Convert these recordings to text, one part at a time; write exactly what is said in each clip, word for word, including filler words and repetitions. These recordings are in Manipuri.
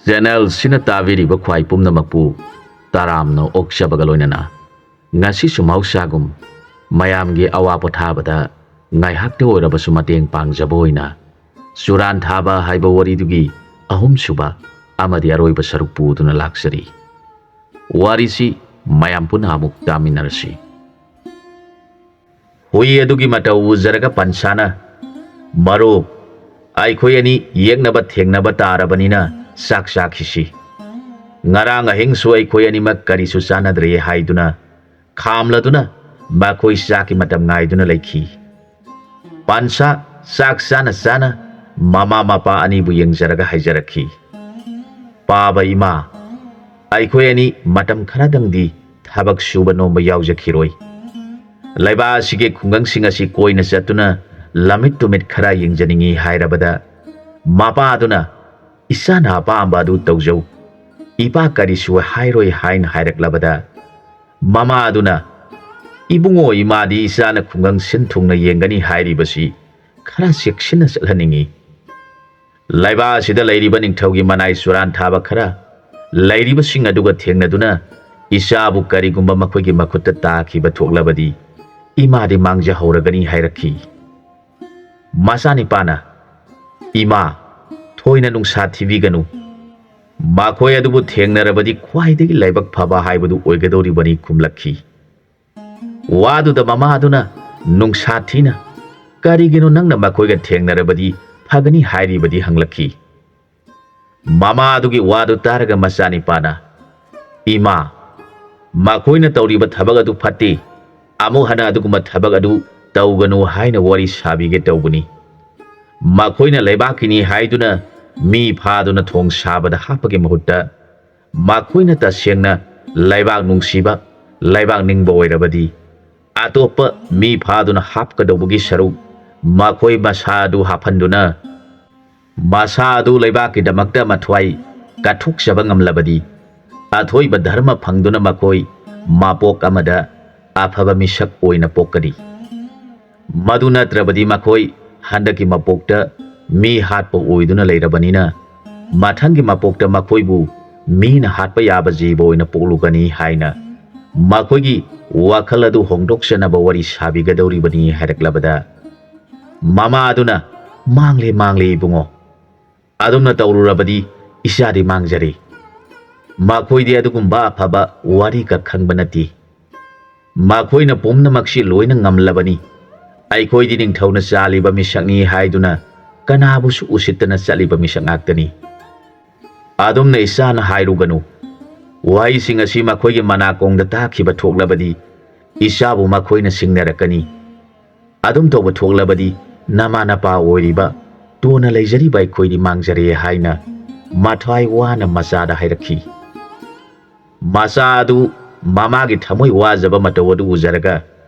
ꯆꯦꯅꯦꯜꯁꯤꯅ ꯇꯥꯕꯤꯔꯤꯕ ꯈ꯭ꯋꯥꯏ ꯄꯨꯝꯅꯃꯛꯄꯨ ꯇꯔꯥꯝꯅ ꯑꯣꯛꯆꯕꯒ ꯂꯣꯏꯅꯅ, ꯉꯁꯤꯁꯨ ꯃꯍꯧꯁꯥꯒꯨꯝ ꯃꯌꯥꯝꯒꯤ ꯑꯋꯥ ꯄꯣꯊꯥꯕꯗ ꯉꯥꯏꯍꯥꯛꯇ ꯑꯣꯏꯔꯕꯁꯨ ꯃꯇꯦꯡ ꯄꯥꯡꯖꯕ ꯑꯣꯏꯅ ꯆꯨꯔꯥꯟ ꯊꯥꯕ ꯍꯥꯏꯕ ꯋꯥꯔꯤꯗꯨꯒꯤ ꯑꯍꯨꯝꯁꯨꯕ ꯑꯃꯗꯤ ꯑꯔꯣꯏꯕ ꯁꯔꯨꯛ ꯄꯨꯗꯨꯅ ꯂꯥꯛꯆꯔꯤ꯫ ꯋꯥꯔꯤꯁꯤ ꯃꯌꯥꯝ ꯄꯨꯟꯅ ꯑꯃꯨꯛ ꯇꯥꯃꯤꯟꯅꯔꯁꯤ꯫ ꯍꯨꯏ ꯑꯗꯨꯒꯤ ꯃꯇꯧ ꯎꯖꯔꯒ ꯄꯟꯁꯥꯅ, "ꯃꯔꯨꯞ, ꯑꯩꯈꯣꯏ ꯑꯅꯤ ꯌꯦꯛꯅꯕ ꯊꯦꯡꯅꯕ ꯇꯥꯔꯕꯅꯤꯅ ꯆꯥꯛ ꯆꯥꯈꯤꯁꯤ꯫ ꯉꯔꯥꯡ ꯑꯍꯤꯡꯁꯨ ꯑꯩꯈꯣꯏ ꯑꯅꯤꯃꯛ ꯀꯔꯤꯁꯨ ꯆꯥꯅꯗ꯭ꯔꯦ" ꯍꯥꯏꯗꯨꯅ ꯈꯥꯝꯂꯗꯨꯅ ꯃꯈꯣꯏ ꯆꯥꯛꯀꯤ ꯃꯇꯝ ꯉꯥꯏꯗꯨꯅ ꯂꯩꯈꯤ꯫ ꯄꯥꯟꯁꯥ ꯆꯥꯛ ꯆꯥꯅ ꯆꯥꯅ ꯃꯃꯥ ꯃꯄꯥ ꯑꯅꯤꯕꯨ ꯌꯦꯡꯖꯔꯒ ꯍꯥꯏꯖꯔꯛꯈꯤ, "ꯄꯥꯕ ꯏꯃꯥ, ꯑꯩꯈꯣꯏ ꯑꯅꯤ ꯃꯇꯝ ꯈꯔꯗꯪꯗꯤ ꯊꯕꯛ ꯁꯨꯕ ꯅꯣꯝꯕ ꯌꯥꯎꯖꯈꯤꯔꯣꯏ꯫ ꯂꯩꯕꯥꯛ ꯑꯁꯤꯒꯤ ꯈꯨꯡꯒꯪꯁꯤꯡ ꯑꯁꯤ ꯀꯣꯏꯅ ꯆꯠꯇꯨꯅ ꯂꯝꯃꯤꯠ ꯇꯨꯃꯤꯠ ꯈꯔ ꯌꯦꯡꯖꯅꯤꯡꯏ" ꯍꯥꯏꯔꯕꯗ, ꯃꯄꯥꯗꯨꯅ, "ꯏꯆꯥꯅ ꯑꯄꯥꯝꯕ ꯑꯗꯨ ꯇꯧꯖꯧ, ꯏꯄꯥ ꯀꯔꯤꯁꯨ ꯍꯥꯏꯔꯣꯏ" ꯍꯥꯏꯅ ꯍꯥꯏꯔꯛꯂꯕꯗ, ꯃꯃꯥ ꯑꯗꯨꯅ, "ꯏꯕꯨꯡꯉꯣ, ꯏꯃꯥꯗꯤ ꯏꯆꯥꯅ ꯈꯨꯡꯒꯪ ꯁꯤꯟ ꯊꯨꯡꯅ ꯌꯦꯡꯒꯅꯤ ꯍꯥꯏꯔꯤꯕꯁꯤ ꯈꯔ ꯆꯦꯛꯁꯤꯟꯅ ꯆꯠꯍꯟꯅꯤꯡꯏ꯫ ꯂꯩꯕꯥꯛ ꯑꯁꯤꯗ ꯂꯩꯔꯤꯕ ꯅꯤꯡꯊꯧꯒꯤ ꯃꯅꯥꯏ ꯆꯨꯔꯥꯟ ꯊꯥꯕ ꯈꯔ ꯂꯩꯔꯤꯕꯁꯤꯡ ꯑꯗꯨꯒ ꯊꯦꯡꯅꯗꯨꯅ ꯏꯆꯥꯕꯨ ꯀꯔꯤꯒꯨꯝꯕ ꯃꯈꯣꯏꯒꯤ ꯃꯈꯨꯠꯇ ꯇꯥꯈꯤꯕ ꯊꯣꯛꯂꯕꯗꯤ ꯏꯃꯥꯗꯤ ꯃꯥꯡꯖꯍꯧꯔꯒꯅꯤ" ꯍꯥꯏꯔꯛꯈꯤ꯫ ꯃꯆꯥꯅꯤꯄꯥꯅ, "ꯏꯃꯥ, ꯊꯣꯏꯅ ꯅꯨꯡꯁꯥ ꯊꯤꯕꯤꯒꯅꯨ꯫ ꯃꯈꯣꯏ ꯑꯗꯨꯕꯨ ꯊꯦꯡꯅꯔꯕꯗꯤ ꯈ꯭ꯋꯥꯏꯗꯒꯤ ꯂꯥꯏꯕꯛ ꯐꯕ ꯍꯥꯏꯕꯗꯨ ꯑꯣꯏꯒꯗꯧꯔꯤꯕꯅꯤ" ꯈꯨꯝꯂꯛꯈꯤ꯫ ꯋꯥꯗꯨꯗ ꯃꯃꯥ ꯑꯗꯨꯅ ꯅꯨꯡꯁꯥ ꯊꯤꯅ, "ꯀꯔꯤꯒꯤꯅꯣ ꯅꯪꯅ ꯃꯈꯣꯏꯒ ꯊꯦꯡꯅꯔꯕꯗꯤ ꯐꯒꯅꯤ ꯍꯥꯏꯔꯤꯕꯗꯤ?" ꯍꯪꯂꯛꯈꯤ꯫ ꯃꯃꯥ ꯑꯗꯨꯒꯤ ꯋꯥꯗꯨ ꯇꯥꯔꯒ ꯃꯆꯥꯅꯤꯄꯥꯅ, "ꯏꯃꯥ, ꯃꯈꯣꯏꯅ ꯇꯧꯔꯤꯕ ꯊꯕꯛ ꯑꯗꯨ ꯐꯠꯇꯦ, ꯑꯃꯨꯛ ꯍꯟꯅ ꯑꯗꯨꯒꯨꯝꯕ ꯊꯕꯛ ꯑꯗꯨ ꯇꯧꯒꯅꯨ ꯍꯥꯏꯅ ꯋꯥꯔꯤ ꯁꯥꯕꯤꯒꯦ ꯇꯧꯕꯅꯤ꯫ ꯃꯈꯣꯏꯅ ꯂꯩꯕꯥꯛꯀꯤꯅꯤ ꯍꯥꯏꯗꯨꯅ ꯃꯤ ꯐꯥꯗꯨꯅ ꯊꯣꯡ ꯁꯥꯕꯗ ꯍꯥꯞꯄꯒꯤ ꯃꯍꯨꯠꯇ ꯃꯈꯣꯏꯅ ꯇꯁꯦꯡꯅ ꯂꯩꯕꯥꯛ ꯅꯨꯡꯁꯤꯕ, ꯂꯩꯕꯥꯛ ꯅꯤꯡꯕ ꯑꯣꯏꯔꯕꯗꯤ ꯑꯇꯣꯞꯄ ꯃꯤ ꯐꯥꯗꯨꯅ ꯍꯥꯞꯀꯗꯧꯕꯒꯤ ꯁꯔꯨꯛ ꯃꯈꯣꯏ ꯃꯁꯥ ꯑꯗꯨ ꯍꯥꯞꯍꯟꯗꯨꯅ ꯃꯁꯥ ꯑꯗꯨ ꯂꯩꯕꯥꯛꯀꯤꯗꯃꯛꯇ ꯃꯊ꯭ꯋꯥꯏ ꯀꯠꯊꯣꯛꯆꯕ ꯉꯝꯂꯕꯗꯤ ꯑꯊꯣꯏꯕ ꯙꯔꯃ ꯐꯪꯗꯨꯅ ꯃꯈꯣꯏ ꯃꯄꯣꯛ ꯑꯃꯗ ꯑꯐꯕ ꯃꯤꯁꯛ ꯑꯣꯏꯅ ꯄꯣꯛꯀꯅꯤ꯫ ꯃꯗꯨ ꯅꯠꯇ꯭ꯔꯕꯗꯤ ꯃꯈꯣꯏ ꯍꯟꯗꯛꯀꯤ ꯃꯄꯣꯛꯇ ꯃꯤ ꯍꯥꯠꯄ ꯑꯣꯏꯗꯨꯅ ꯂꯩꯔꯕꯅꯤꯅ ꯃꯊꯪꯒꯤ ꯃꯄꯣꯛꯇ ꯃꯈꯣꯏꯕꯨ ꯃꯤꯅ ꯍꯥꯠꯄ ꯌꯥꯕ ꯖꯤꯕ ꯑꯣꯏꯅ ꯄꯣꯛꯂꯨꯒꯅꯤ ꯍꯥꯏꯅ ꯃꯈꯣꯏꯒꯤ ꯋꯥꯈꯜ ꯑꯗꯨ ꯍꯣꯡꯗꯣꯛꯆꯅꯕ ꯋꯥꯔꯤ ꯁꯥꯕꯤꯒꯗꯧꯔꯤꯕꯅꯤ ꯍꯥꯏꯔꯛꯂꯕꯗ, ꯃꯃꯥ ꯑꯗꯨꯅ, "ꯃꯥꯡꯂꯦ, ꯃꯥꯡꯂꯦ ꯏꯕꯨꯡꯉꯣ꯫ ꯑꯗꯨꯝꯅ ꯇꯧꯔꯨꯔꯕꯗꯤ ꯏꯆꯥꯗꯤ ꯃꯥꯡꯖꯔꯦ꯫ ꯃꯈꯣꯏꯗꯤ ꯑꯗꯨꯒꯨꯝꯕ ꯑꯐꯕ ꯋꯥꯔꯤꯒ ꯈꯪꯕ ꯅꯠꯇꯦ꯫ ꯃꯈꯣꯏꯅ ꯄꯨꯝꯅꯃꯛꯁꯤ ꯂꯣꯏꯅ ꯉꯝꯂꯕꯅꯤ꯫ ꯑꯩꯈꯣꯏꯗꯤ ꯅꯤꯡꯊꯧꯅ ꯆꯥꯜꯂꯤꯕ ꯃꯤꯁꯛꯅꯤ ꯍꯥꯏꯗꯨꯅ ꯀꯅꯥꯕꯨꯁꯨ ꯎꯁꯤꯠꯇꯅ ꯆꯠꯂꯤꯕ ꯃꯤꯁꯛ ꯉꯥꯛꯇꯅꯤ꯫ ꯑꯗꯨꯝꯅ ꯏꯆꯥꯅ ꯍꯥꯏꯔꯨꯒꯅꯨ꯫ ꯋꯥꯍꯩꯁꯤꯡ ꯑꯁꯤ ꯃꯈꯣꯏꯒꯤ ꯃꯅꯥꯀꯣꯡꯗ ꯇꯥꯈꯤꯕ ꯊꯣꯛꯂꯕꯗꯤ ꯏꯆꯥꯕꯨ ꯃꯈꯣꯏꯅ ꯁꯤꯡꯅꯔꯛꯀꯅꯤ꯫ ꯑꯗꯨꯝ ꯇꯧꯕ ꯊꯣꯛꯂꯕꯗꯤ ꯅꯃꯥ ꯅꯄꯥ ꯑꯣꯏꯔꯤꯕ, ꯇꯣꯟꯅ ꯂꯩꯖꯔꯤꯕ ꯑꯩꯈꯣꯏꯗꯤ ꯃꯥꯡꯖꯔꯦ" ꯍꯥꯏꯅ ꯃꯊ꯭ꯋꯥꯏ ꯋꯥꯅ ꯃꯆꯥꯗ ꯍꯥꯏꯔꯛꯈꯤ꯫ ꯃꯆꯥ ꯑꯗꯨ ꯃꯃꯥꯒꯤ ꯊꯃꯣꯏ ꯋꯥꯖꯕ ꯃꯇꯧ ꯑꯗꯨ ꯎꯖꯔꯒ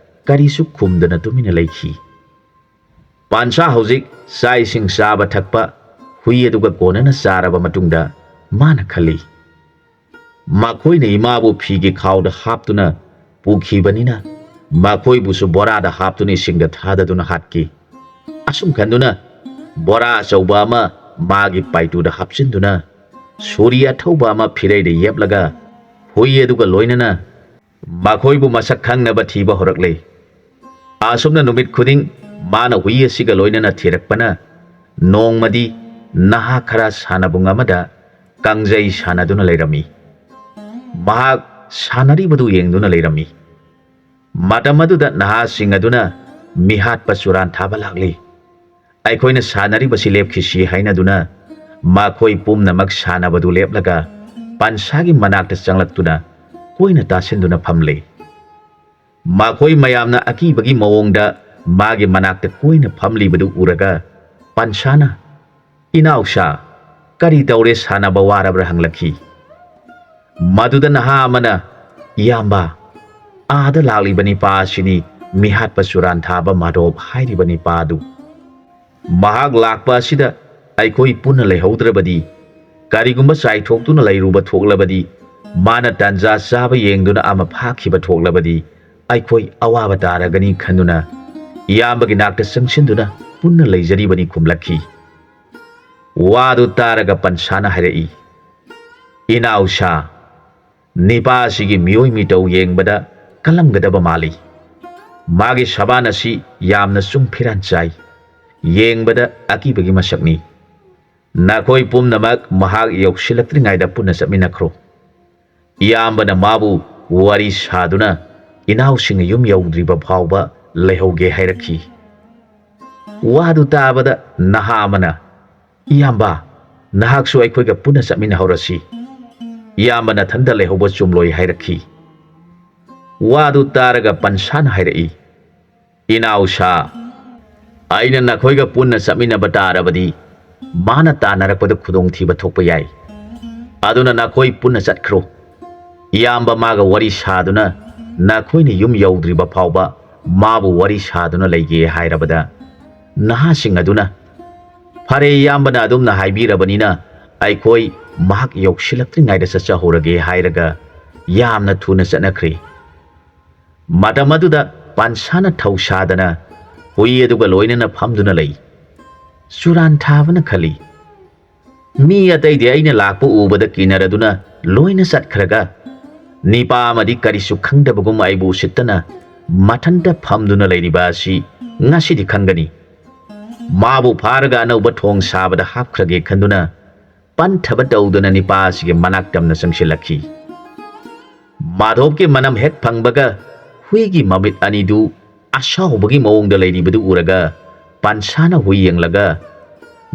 ꯀꯔꯤꯁꯨ ꯈꯨꯝꯗꯅ ꯇꯨꯃꯤꯟꯅ ꯂꯩꯈꯤ꯫ ꯄꯥꯟꯁꯥ ꯍꯧꯖꯤꯛ ꯆꯥꯛ ꯏꯁꯤꯡ ꯆꯥꯕ ꯊꯛꯄ, ꯍꯨꯏ ꯑꯗꯨꯒ ꯀꯣꯟꯅꯅ ꯆꯥꯔꯕ ꯃꯇꯨꯡꯗ ꯃꯥꯅ ꯈꯜꯂꯤ, "ꯃꯈꯣꯏꯅ ꯏꯃꯥꯕꯨ ꯐꯤꯒꯤ ꯈꯥꯎꯗ ꯍꯥꯞꯇꯨꯅ ꯄꯨꯈꯤꯕꯅꯤꯅ ꯃꯈꯣꯏꯕꯨꯁꯨ ꯕꯣꯔꯥꯗ ꯍꯥꯞꯇꯨꯅ ꯏꯁꯤꯡꯗ ꯊꯥꯗꯗꯨꯅ ꯍꯥꯠꯈꯤ꯫" ꯑꯁꯨꯝ ꯈꯟꯗꯨꯅ ꯕꯣꯔꯥ ꯑꯆꯧꯕ ꯑꯃ ꯃꯥꯒꯤ ꯄꯥꯏꯇꯨꯗ ꯍꯥꯞꯆꯤꯟꯗꯨꯅ ꯁꯣꯔꯤ ꯑꯊꯧꯕ ꯑꯃ ꯐꯤꯔꯩꯗ ꯌꯦꯞꯂꯒ ꯍꯨꯏ ꯑꯗꯨꯒ ꯂꯣꯏꯅꯅ ꯃꯈꯣꯏꯕꯨ ꯃꯁꯛ ꯈꯪꯅꯕ ꯊꯤꯕ ꯍꯧꯔꯛꯂꯦ꯫ ꯑꯁꯨꯝꯅ ꯅꯨꯃꯤꯠ ꯈꯨꯗꯤꯡ ꯃꯥꯅ ꯍꯨꯏ ꯑꯁꯤꯒ ꯂꯣꯏꯅꯅ ꯊꯤꯔꯛꯄꯅ ꯅꯣꯡꯃꯗꯤ ꯅꯍꯥ ꯈꯔ ꯁꯥꯟꯅꯕꯨꯡ ꯑꯃꯗ ꯀꯥꯡꯖꯩ ꯁꯥꯟꯅꯗꯨꯅ ꯂꯩꯔꯝꯃꯤ꯫ ꯃꯍꯥꯛ ꯁꯥꯟꯅꯔꯤꯕꯗꯨ ꯌꯦꯡꯗꯨꯅ ꯂꯩꯔꯝꯃꯤ꯫ ꯃꯇꯝ ꯑꯗꯨꯗ ꯅꯍꯥꯁꯤꯡ ꯑꯗꯨꯅ ꯃꯤꯍꯥꯠꯄ ꯆꯨꯔꯥꯟ ꯊꯥꯕ ꯂꯥꯛꯂꯤ꯫ ꯑꯩꯈꯣꯏꯅ ꯁꯥꯟꯅꯔꯤꯕꯁꯤ ꯂꯦꯞꯈꯤꯁꯤ ꯍꯥꯏꯅꯗꯨꯅ ꯃꯈꯣꯏ ꯄꯨꯝꯅꯃꯛ ꯁꯥꯟꯅꯕꯗꯨ ꯂꯦꯞꯂꯒ ꯄꯟꯁꯥꯒꯤ ꯃꯅꯥꯛꯇ ꯆꯪꯂꯛꯇꯨꯅ ꯀꯣꯏꯅ ꯇꯥꯁꯤꯟꯗꯨꯅ ꯐꯝꯂꯤ꯫ ꯃꯈꯣꯏ ꯃꯌꯥꯝꯅ ꯑꯀꯤꯕꯒꯤ ꯃꯑꯣꯡꯗ ꯃꯥꯒꯤ ꯃꯅꯥꯛꯇ ꯀꯣꯏꯅ ꯐꯝꯂꯤꯕꯗꯨ ꯎꯔꯒ ꯄꯟꯁꯥꯅ, "ꯏꯅꯥꯎꯁꯥ, ꯀꯔꯤ ꯇꯧꯔꯦ, ꯁꯥꯟꯅꯕ ꯋꯥꯔꯕ꯭ꯔꯥ?" ꯍꯪꯂꯛꯈꯤ꯫ ꯃꯗꯨꯗ ꯅꯍꯥ ꯑꯃꯅ, "ꯏꯌꯥꯝꯕ, ꯑꯥꯗ ꯂꯥꯛꯂꯤꯕ ꯅꯤꯄꯥ ꯑꯁꯤꯅꯤ, ꯃꯤꯍꯥꯠꯄ ꯆꯨꯔꯥꯟ ꯊꯥꯕ ꯃꯥꯙꯣꯞ ꯍꯥꯏꯔꯤꯕ ꯅꯤꯄꯥ ꯑꯗꯨ꯫ ꯃꯍꯥꯛ ꯂꯥꯛꯄ ꯑꯁꯤꯗ ꯑꯩꯈꯣꯏ ꯄꯨꯟꯅ ꯂꯩꯍꯧꯗ꯭ꯔꯕꯗꯤ, ꯀꯔꯤꯒꯨꯝꯕ ꯆꯥꯏꯊꯣꯛꯇꯨꯅ ꯂꯩꯔꯨꯕ ꯊꯣꯛꯂꯕꯗꯤ, ꯃꯥꯅ ꯇꯥꯟꯖꯥ ꯆꯥꯕ ꯌꯦꯡꯗꯨꯅ ꯑꯃ ꯐꯥꯈꯤꯕ ꯊꯣꯛꯂꯕꯗꯤ, ꯑꯩꯈꯣꯏ ꯑꯋꯥꯕ ꯇꯥꯔꯒꯅꯤ ꯈꯟꯗꯨꯅ ꯏꯌꯥꯝꯕꯒꯤ ꯅꯥꯛꯇ ꯆꯪꯁꯤꯟꯗꯨꯅ ꯄꯨꯟꯅ ꯂꯩꯖꯔꯤꯕꯅꯤ" ꯈꯨꯝꯂꯛꯈꯤ꯫ ꯋꯥꯗꯨ ꯇꯥꯔꯒ ꯄꯟꯁꯥꯅ ꯍꯥꯏꯔꯛꯏ, "ꯏꯅꯥꯎꯁꯥ, ꯅꯤꯄꯥ ꯑꯁꯤꯒꯤ ꯃꯤꯑꯣꯏ ꯃꯤꯇꯧ ꯌꯦꯡꯕꯗ ꯀꯜꯂꯝꯒꯗꯕ ꯃꯥꯜꯂꯤ꯫ ꯃꯥꯒꯤ ꯁꯕꯥꯟ ꯑꯁꯤ ꯌꯥꯝꯅ ꯆꯨꯡ ꯐꯤꯔꯥꯟ ꯆꯥꯏ꯫ ꯌꯦꯡꯕꯗ ꯑꯀꯤꯕꯒꯤ ꯃꯁꯛꯅꯤ꯫ ꯅꯈꯣꯏ ꯄꯨꯝꯅꯃꯛ ꯃꯍꯥꯛ ꯌꯧꯁꯤꯜꯂꯛꯇ꯭ꯔꯤꯉꯩꯗ ꯄꯨꯟꯅ ꯆꯠꯃꯤꯟꯅꯈ꯭ꯔꯣ꯫ ꯏꯌꯥꯝꯕꯅ ꯃꯥꯕꯨ ꯋꯥꯔꯤ ꯁꯥꯗꯨꯅ ꯏꯅꯥꯎꯁꯤꯡ ꯌꯨꯝ ꯌꯧꯗ꯭ꯔꯤꯕ ꯐꯥꯎꯕ ꯂꯩꯍꯧꯒꯦ ꯍꯥꯏꯔꯛꯈꯤ"꯫ ꯋꯥꯗꯨ ꯇꯥꯕꯗ ꯅꯍꯥ ꯑꯃꯅ, "ꯏꯌꯥꯝꯕ, ꯅꯍꯥꯛꯁꯨ ꯑꯩꯈꯣꯏꯒ ꯄꯨꯟꯅ ꯆꯠꯃꯤꯟꯅꯍꯧꯔꯁꯤ꯫ ꯏꯌꯥꯝꯕ ꯅꯊꯟꯗ ꯂꯩꯍꯧꯕ ꯆꯨꯝꯂꯣꯏ" ꯍꯥꯏꯔꯛꯈꯤ꯫ ꯋꯥꯗꯨ ꯇꯥꯔꯒ ꯄꯟꯁꯥꯅ ꯍꯥꯏꯔꯛꯏ, "ꯏꯅꯥꯎꯁꯥ, ꯑꯩꯅ ꯅꯈꯣꯏꯒ ꯄꯨꯟꯅ ꯆꯠꯃꯤꯟꯅꯕ ꯇꯥꯔꯕꯗꯤ ꯃꯥꯅ ꯇꯥꯟꯅꯔꯛꯄꯗ ꯈꯨꯗꯣꯡꯊꯤꯕ ꯊꯣꯛꯄ ꯌꯥꯏ꯫ ꯑꯗꯨꯅ ꯅꯈꯣꯏ ꯄꯨꯟꯅ ꯆꯠꯈ꯭ꯔꯣ꯫ ꯏꯌꯥꯝꯕ ꯃꯥꯒ ꯋꯥꯔꯤ ꯁꯥꯗꯨꯅ ꯅꯈꯣꯏꯅ ꯌꯨꯝ ꯌꯧꯗ꯭ꯔꯤꯕ ꯐꯥꯎꯕ ꯃꯥꯕꯨ ꯋꯥꯔꯤ ꯁꯥꯗꯨꯅ ꯂꯩꯒꯦ" ꯍꯥꯏꯔꯕꯗ ꯅꯍꯥꯁꯤꯡ ꯑꯗꯨꯅ, "ꯐꯔꯦ, ꯏꯌꯥꯝꯕꯅ ꯑꯗꯨꯝꯅ ꯍꯥꯏꯕꯤꯔꯕꯅꯤꯅ ꯑꯩꯈꯣꯏ ꯃꯍꯥꯛ ꯌꯧꯁꯤꯜꯂꯛꯇ꯭ꯔꯤꯉꯩꯗ ꯆꯠꯆꯍꯧꯔꯒꯦ" ꯍꯥꯏꯔꯒ ꯌꯥꯝꯅ ꯊꯨꯅ ꯆꯠꯅꯈ꯭ꯔꯦ꯫ ꯃꯇꯝ ꯑꯗꯨꯗ ꯄꯥꯟꯁꯥꯅ ꯊꯧꯁꯥꯗꯅ ꯍꯨꯏ ꯑꯗꯨꯒ ꯂꯣꯏꯅꯅ ꯐꯝꯗꯨꯅ ꯂꯩ꯫ ꯆꯨꯔꯥꯟ ꯊꯥꯕꯅ ꯈꯜꯂꯤ, "ꯃꯤ ꯑꯇꯩꯗꯤ ꯑꯩꯅ ꯂꯥꯛꯄ ꯎꯕꯗ ꯀꯤꯅꯔꯗꯨꯅ ꯂꯣꯏꯅ ꯆꯠꯈ꯭ꯔꯒ, ꯅꯤꯄꯥ ꯑꯃꯗꯤ ꯀꯔꯤꯁꯨ ꯈꯪꯗꯕꯒꯨꯝ ꯑꯩꯕꯨ ꯎꯁꯤꯠꯇꯅ ꯃꯊꯟꯇ ꯐꯝꯗꯨꯅ ꯂꯩꯔꯤꯕ ꯑꯁꯤ ꯉꯁꯤꯗꯤ ꯈꯪꯒꯅꯤ꯫ ꯃꯥꯕꯨ ꯐꯥꯔꯒ ꯑꯅꯧꯕ ꯊꯣꯡ ꯁꯥꯕꯗ ꯍꯥꯞꯈ꯭ꯔꯒꯦ" ꯈꯟꯗꯨꯅ ꯄꯟꯊꯕ ꯇꯧꯗꯨꯅ ꯅꯤꯄꯥ ꯑꯁꯤꯒꯤ ꯃꯅꯥꯛ ꯇꯝꯅ ꯆꯪꯁꯤꯜꯂꯛꯈꯤ꯫ ꯃꯥꯙꯣꯞꯀꯤ ꯃꯅꯝ ꯍꯦꯛ ꯐꯪꯕꯒ ꯍꯨꯏꯒꯤ ꯃꯃꯤꯠ ꯑꯅꯤꯗꯨ ꯑꯁꯥꯎꯕꯒꯤ ꯃꯑꯣꯡꯗ ꯂꯩꯔꯤꯕꯗꯨ ꯎꯔꯒ ꯄꯥꯟꯁꯥꯅ ꯍꯨꯏ ꯌꯦꯡꯂꯒ,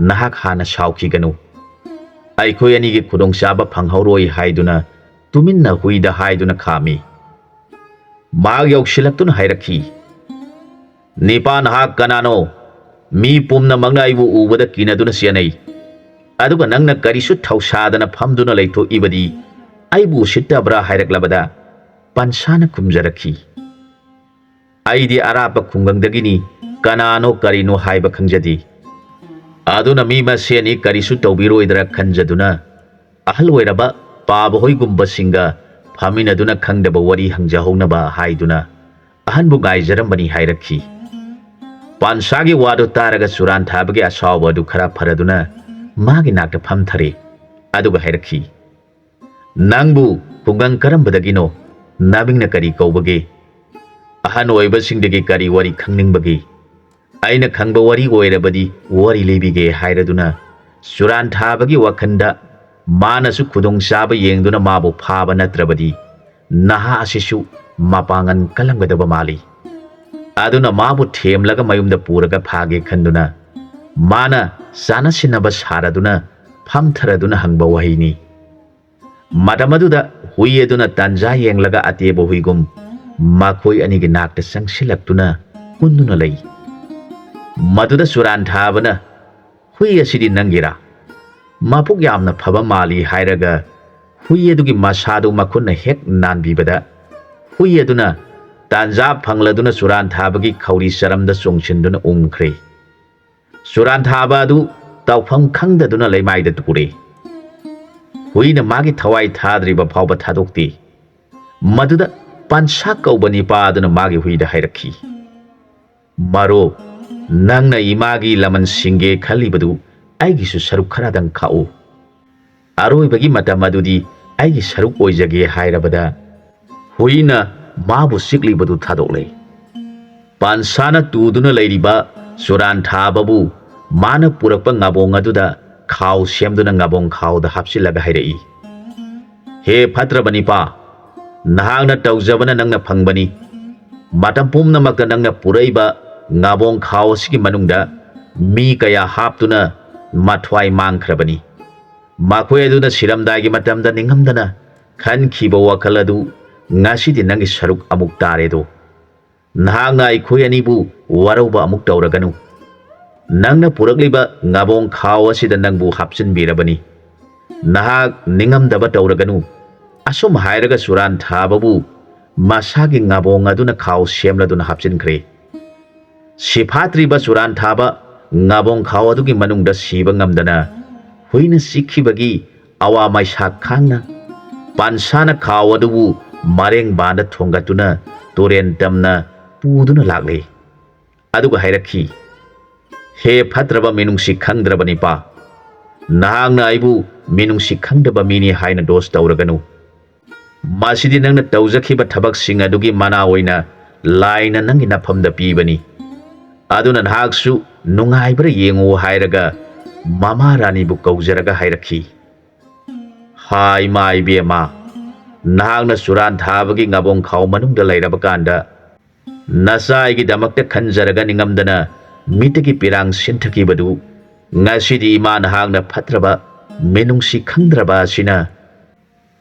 "ꯅꯍꯥꯛ ꯍꯥꯟꯅ ꯁꯥꯎꯈꯤꯒꯅꯨ꯫ ꯑꯩꯈꯣꯏ ꯑꯅꯤꯒꯤ ꯈꯨꯗꯣꯡꯆꯥꯕ ꯐꯪꯍꯧꯔꯣꯏ" ꯍꯥꯏꯗꯨꯅ ꯇꯨꯃꯤꯟꯅ ꯍꯨꯏꯗ ꯍꯥꯏꯗꯨꯅ ꯈꯥꯝꯃꯤ꯫ ꯃꯍꯥꯛ ꯌꯧꯁꯤꯜꯂꯛꯇꯨꯅ ꯍꯥꯏꯔꯛꯈꯤ, "ꯅꯤꯄꯥ ꯅꯍꯥꯛ ꯀꯅꯥꯅꯣ? ꯃꯤ ꯄꯨꯝꯅꯃꯛꯅ ꯑꯩꯕꯨ ꯎꯕꯗ ꯀꯤꯅꯗꯨꯅ ꯆꯦꯟꯅꯩ꯫ ꯑꯗꯨꯒ ꯅꯪꯅ ꯀꯔꯤꯁꯨ ꯊꯧꯁꯥꯗꯅ ꯐꯝꯗꯨꯅ ꯂꯩꯊꯣꯛꯏꯕꯗꯤ ꯑꯩꯕꯨ ꯎꯁꯤꯠꯇꯕ꯭ꯔꯥ?" ꯍꯥꯏꯔꯛꯂꯕꯗ ꯄꯟꯁꯥꯅ ꯈꯨꯝꯖꯔꯛꯈꯤ, "ꯑꯩꯗꯤ ꯑꯔꯥꯞꯄ ꯈꯨꯡꯒꯪꯗꯒꯤꯅꯤ, ꯀꯅꯥꯅꯣ ꯀꯔꯤꯅꯣ ꯍꯥꯏꯕ ꯈꯪꯖꯗꯦ꯫ ꯑꯗꯨꯅ ꯃꯤ ꯃꯁꯦꯟꯅꯤ, ꯀꯔꯤꯁꯨ ꯇꯧꯕꯤꯔꯣꯏꯗ꯭ꯔꯥ ꯈꯟꯖꯗꯨꯅ ꯑꯍꯜ ꯑꯣꯏꯔꯕ ꯄꯥꯕꯍꯣꯏꯒꯨꯝꯕꯁꯤꯡꯒ ꯐꯝꯃꯤꯟꯅꯗꯨꯅ ꯈꯪꯗꯕ ꯋꯥꯔꯤ ꯍꯪꯖꯍꯧꯅꯕ" ꯍꯥꯏꯗꯨꯅ ꯑꯍꯟꯕꯨ ꯉꯥꯏꯖꯔꯝꯕꯅꯤ ꯍꯥꯏꯔꯛꯈꯤ꯫ ꯄꯥꯟꯁꯥꯒꯤ ꯋꯥꯗꯨ ꯇꯥꯔꯒ ꯆꯨꯔꯥꯟ ꯊꯥꯕꯒꯤ ꯑꯁꯥꯎꯕ ꯑꯗꯨ ꯈꯔ ꯐꯔꯗꯨꯅ ꯃꯥꯒꯤ ꯅꯥꯛꯇ ꯐꯝꯊꯔꯦ꯫ ꯑꯗꯨꯒ ꯍꯥꯏꯔꯛꯈꯤ, "ꯅꯪꯕꯨ ꯈꯨꯡꯒꯪ ꯀꯔꯝꯕꯗꯒꯤꯅꯣ? ꯅꯃꯤꯡꯅ ꯀꯔꯤ ꯀꯧꯕꯒꯦ? ꯑꯍꯟ ꯑꯣꯏꯕꯁꯤꯡꯗꯒꯤ ꯀꯔꯤ ꯋꯥꯔꯤ ꯈꯪꯅꯤꯡꯕꯒꯦ? ꯑꯩꯅ ꯈꯪꯕ ꯋꯥꯔꯤ ꯑꯣꯏꯔꯕꯗꯤ ꯋꯥꯔꯤ ꯂꯤꯕꯤꯒꯦ" ꯍꯥꯏꯔꯗꯨꯅ ꯆꯨꯔꯥꯟ ꯊꯥꯕꯒꯤ ꯋꯥꯈꯜꯗ ꯃꯥꯅꯁꯨ ꯈꯨꯗꯣꯡꯆꯥꯕ ꯌꯦꯡꯗꯨꯅ ꯃꯥꯕꯨ ꯐꯥꯕ ꯅꯠꯇ꯭ꯔꯕꯗꯤ ꯅꯍꯥ ꯑꯁꯤꯁꯨ ꯃꯄꯥꯡꯒꯜ ꯀꯜꯂꯝꯒꯗꯕ ꯃꯥꯜꯂꯤ꯫ ꯑꯗꯨꯅ ꯃꯥꯕꯨ ꯊꯦꯝꯂꯒ ꯃꯌꯨꯝꯗ ꯄꯨꯔꯒ ꯐꯥꯒꯦ ꯈꯟꯗꯨꯅ ꯃꯥꯅ ꯆꯥꯅꯁꯤꯟꯅꯕ ꯁꯥꯔꯗꯨꯅ ꯐꯝꯊꯔꯗꯨꯅ ꯍꯪꯕ ꯋꯥꯍꯩꯅꯤ꯫ ꯃꯇꯝ ꯑꯗꯨꯗ ꯍꯨꯏ ꯑꯗꯨꯅ ꯇꯥꯟꯖꯥ ꯌꯦꯡꯂꯒ ꯑꯇꯦꯕ ꯍꯨꯏꯒꯨꯝ ꯃꯈꯣꯏ ꯑꯅꯤꯒꯤ ꯅꯥꯛꯇ ꯆꯪꯁꯤꯜꯂꯛꯇꯨꯅ ꯀꯨꯟꯗꯨꯅ ꯂꯩ꯫ ꯃꯗꯨꯗ ꯆꯨꯔꯥꯟ ꯊꯥꯕꯅ, "ꯍꯨꯏ ꯑꯁꯤꯗꯤ ꯅꯪꯒꯤꯔꯥ? ꯃꯄꯨꯛ ꯌꯥꯝꯅ ꯐꯕ ꯃꯥꯜꯂꯤ" ꯍꯥꯏꯔꯒ ꯍꯨꯏ ꯑꯗꯨꯒꯤ ꯃꯁꯥꯗꯨ ꯃꯈꯨꯠꯅ ꯍꯦꯛ ꯅꯥꯟꯕꯤꯕꯗ ꯍꯨꯏ ꯑꯗꯨꯅ ꯇꯥꯟꯖꯥ ꯐꯪꯂꯗꯨꯅ ꯆꯨꯔꯥꯟ ꯊꯥꯕꯒꯤ ꯈꯧꯔꯤ ꯆꯔꯝꯗ ꯆꯣꯡꯁꯤꯟꯗꯨꯅ ꯎꯝꯈ꯭ꯔꯦ꯫ ꯆꯨꯔꯥꯟ ꯊꯥꯕ ꯑꯗꯨ ꯇꯧꯐꯝ ꯈꯪꯗꯗꯨꯅ ꯂꯩꯃꯥꯏꯗ ꯇꯨꯔꯦ꯫ ꯍꯨꯏꯅ ꯃꯥꯒꯤ ꯊꯋꯥꯏ ꯊꯥꯗ꯭ꯔꯤꯕ ꯐꯥꯎꯕ ꯊꯥꯗꯣꯛꯇꯦ꯫ ꯃꯗꯨꯗ ꯄꯥꯟꯁꯥ ꯀꯧꯕ ꯅꯤꯄꯥ ꯑꯗꯨꯅ ꯃꯥꯒꯤ ꯍꯨꯏꯗ ꯍꯥꯏꯔꯛꯈꯤ, "ꯃꯔꯨꯞ, ꯅꯪꯅ ꯏꯃꯥꯒꯤ ꯂꯃꯟ ꯁꯤꯡꯒꯦ ꯈꯜꯂꯤꯕꯗꯨ ꯑꯩꯒꯤꯁꯨ ꯁꯔꯨꯛ ꯈꯔꯗꯪ ꯈꯥꯛꯎ꯫ ꯑꯔꯣꯏꯕꯒꯤ ꯃꯇꯝ ꯑꯗꯨꯗꯤ ꯑꯩꯒꯤ ꯁꯔꯨꯛ ꯑꯣꯏꯖꯒꯦ" ꯍꯥꯏꯔꯕꯗ ꯍꯨꯏꯅ ꯃꯥꯕꯨ ꯆꯤꯛꯂꯤꯕꯗꯨ ꯊꯥꯗꯣꯛꯂꯦ꯫ ꯄꯥꯟꯁꯥꯅ ꯇꯨꯗꯨꯅ ꯂꯩꯔꯤꯕ ꯆꯨꯔꯥꯟ ꯊꯥꯕꯕꯨ ꯃꯥꯅ ꯄꯨꯔꯛꯄ ꯉꯥꯕꯣꯡ ꯑꯗꯨꯗ ꯈꯥꯎ ꯁꯦꯝꯗꯨꯅ ꯉꯥꯕꯣꯡ ꯈꯥꯎꯗ ꯍꯥꯞꯆꯤꯜꯂꯒ ꯍꯥꯏꯔꯛꯏ, "ꯍꯦ ꯐꯠꯇ꯭ꯔꯕ ꯅꯤꯄꯥ, ꯅꯍꯥꯛꯅ ꯇꯧꯖꯕꯅ ꯅꯪꯅ ꯐꯪꯕꯅꯤ꯫ ꯃꯇꯝ ꯄꯨꯝꯅꯃꯛꯇ ꯅꯪꯅ ꯄꯨꯔꯛꯏꯕ ꯉꯥꯕꯣꯡ ꯈꯥꯎ ꯑꯁꯤꯒꯤ ꯃꯅꯨꯡꯗ ꯃꯤ ꯀꯌꯥ ꯍꯥꯞꯇꯨꯅ ꯃꯊ꯭ꯋꯥꯏ ꯃꯥꯡꯈ꯭ꯔꯕꯅꯤ꯫ ꯃꯈꯣꯏ ꯑꯗꯨꯅ ꯁꯤꯔꯝꯗꯥꯏꯒꯤ ꯃꯇꯝꯗ ꯅꯤꯡꯉꯝꯗꯅ ꯈꯟꯈꯤꯕ ꯋꯥꯈꯜ ꯑꯗꯨ ꯉꯁꯤꯗꯤ ꯅꯪꯒꯤ ꯁꯔꯨꯛ ꯑꯃꯨꯛ ꯇꯥꯔꯦꯗꯣ꯫ ꯅꯍꯥꯛꯅ ꯑꯩꯈꯣꯏ ꯑꯅꯤꯕꯨ ꯋꯥꯔꯧꯕ ꯑꯃꯨꯛ ꯇꯧꯔꯒꯅꯨ꯫ ꯅꯪꯅ ꯄꯨꯔꯛꯂꯤꯕ ꯉꯥꯕꯣꯡ ꯈꯥꯎ ꯑꯁꯤꯗ ꯅꯪꯕꯨ ꯍꯥꯞꯆꯤꯟꯕꯤꯔꯕꯅꯤ꯫ ꯅꯍꯥꯛ ꯅꯤꯡꯉꯝꯗꯕ ꯇꯧꯔꯒꯅꯨ꯫" ꯑꯁꯨꯝ ꯍꯥꯏꯔꯒ ꯆꯨꯔꯥꯟ ꯊꯥꯕꯕꯨ ꯃꯁꯥꯒꯤ ꯉꯥꯕꯣꯡ ꯑꯗꯨꯅ ꯈꯥꯎ ꯁꯦꯝꯂꯗꯨꯅ ꯍꯥꯞꯆꯤꯟꯈ꯭ꯔꯦ꯫ ꯁꯤꯐꯥꯠꯇ꯭ꯔꯤꯕ ꯆꯨꯔꯥꯟ ꯊꯥꯕ ꯉꯥꯕꯣꯡ ꯈꯥꯎ ꯑꯗꯨꯒꯤ ꯃꯅꯨꯡꯗ ꯁꯤꯕ ꯉꯝꯗꯅ ꯍꯨꯏꯅ ꯆꯤꯛꯈꯤꯕꯒꯤ ꯑꯋꯥ ꯃꯩꯁꯥꯛ ꯈꯥꯡꯅ ꯄꯥꯟꯁꯥꯅ ꯈꯥꯎ ꯑꯗꯨꯕꯨ ꯃꯔꯦꯡꯕꯥꯟꯗ ꯊꯣꯡꯒꯠꯇꯨꯅ ꯇꯨꯔꯦꯟ ꯇꯝꯅ ꯄꯨꯗꯨꯅ ꯂꯥꯛꯂꯦ꯫ ꯑꯗꯨꯒ ꯍꯥꯏꯔꯛꯈꯤ, "ꯍꯦ ꯐꯠꯇ꯭ꯔꯕ ꯃꯤꯅꯨꯡꯁꯤ ꯈꯪꯗ꯭ꯔꯕ ꯅꯤꯄꯥ, ꯅꯍꯥꯛꯅ ꯑꯩꯕꯨ ꯃꯤꯅꯨꯡꯁꯤ ꯈꯪꯗꯕ ꯃꯤꯅꯤ ꯍꯥꯏꯅ ꯗꯣꯁ ꯇꯧꯔꯒꯅꯨ꯫ ꯃꯁꯤꯗꯤ ꯅꯪꯅ ꯇꯧꯖꯈꯤꯕ ꯊꯕꯛꯁꯤꯡ ꯑꯗꯨꯒꯤ ꯃꯅꯥ ꯑꯣꯏꯅ ꯂꯥꯏꯅ ꯅꯪꯒꯤ ꯅꯐꯝꯗ ꯄꯤꯕꯅꯤ꯫ ꯑꯗꯨꯅ ꯅꯍꯥꯛꯁꯨ ꯅꯨꯡꯉꯥꯏꯕ꯭ꯔꯥ ꯌꯦꯡꯉꯨ ꯍꯥꯏꯔꯒ ꯃꯃꯥ ꯔꯥꯅꯤꯕꯨ ꯀꯧꯖꯔꯒ ꯍꯥꯏꯔꯛꯈꯤ꯫ ꯍꯥ ꯏꯃꯥ ꯏꯕꯦꯝꯃ, ꯅꯍꯥꯛꯅ ꯆꯨꯔꯥꯟ ꯊꯥꯕꯒꯤ ꯉꯥꯕꯣꯡ ꯈꯥꯎ ꯃꯅꯨꯡꯗ ꯂꯩꯔꯕ ꯀꯥꯟꯗ ꯅꯆꯥ ꯑꯩꯒꯤꯗꯃꯛꯇ ꯈꯟꯖꯔꯒ ꯅꯤꯡꯉꯝꯗꯅ ꯃꯤꯠꯇꯒꯤ ꯄꯤꯔꯥꯡ ꯁꯤꯟꯊꯈꯤꯕꯗꯨ ꯉꯁꯤꯗꯤ ꯏꯃꯥ ꯅꯍꯥꯛꯅ ꯐꯠꯇ꯭ꯔꯕ, ꯃꯤꯅꯨꯡꯁꯤ ꯈꯪꯗ꯭ꯔꯕ ꯑꯁꯤꯅ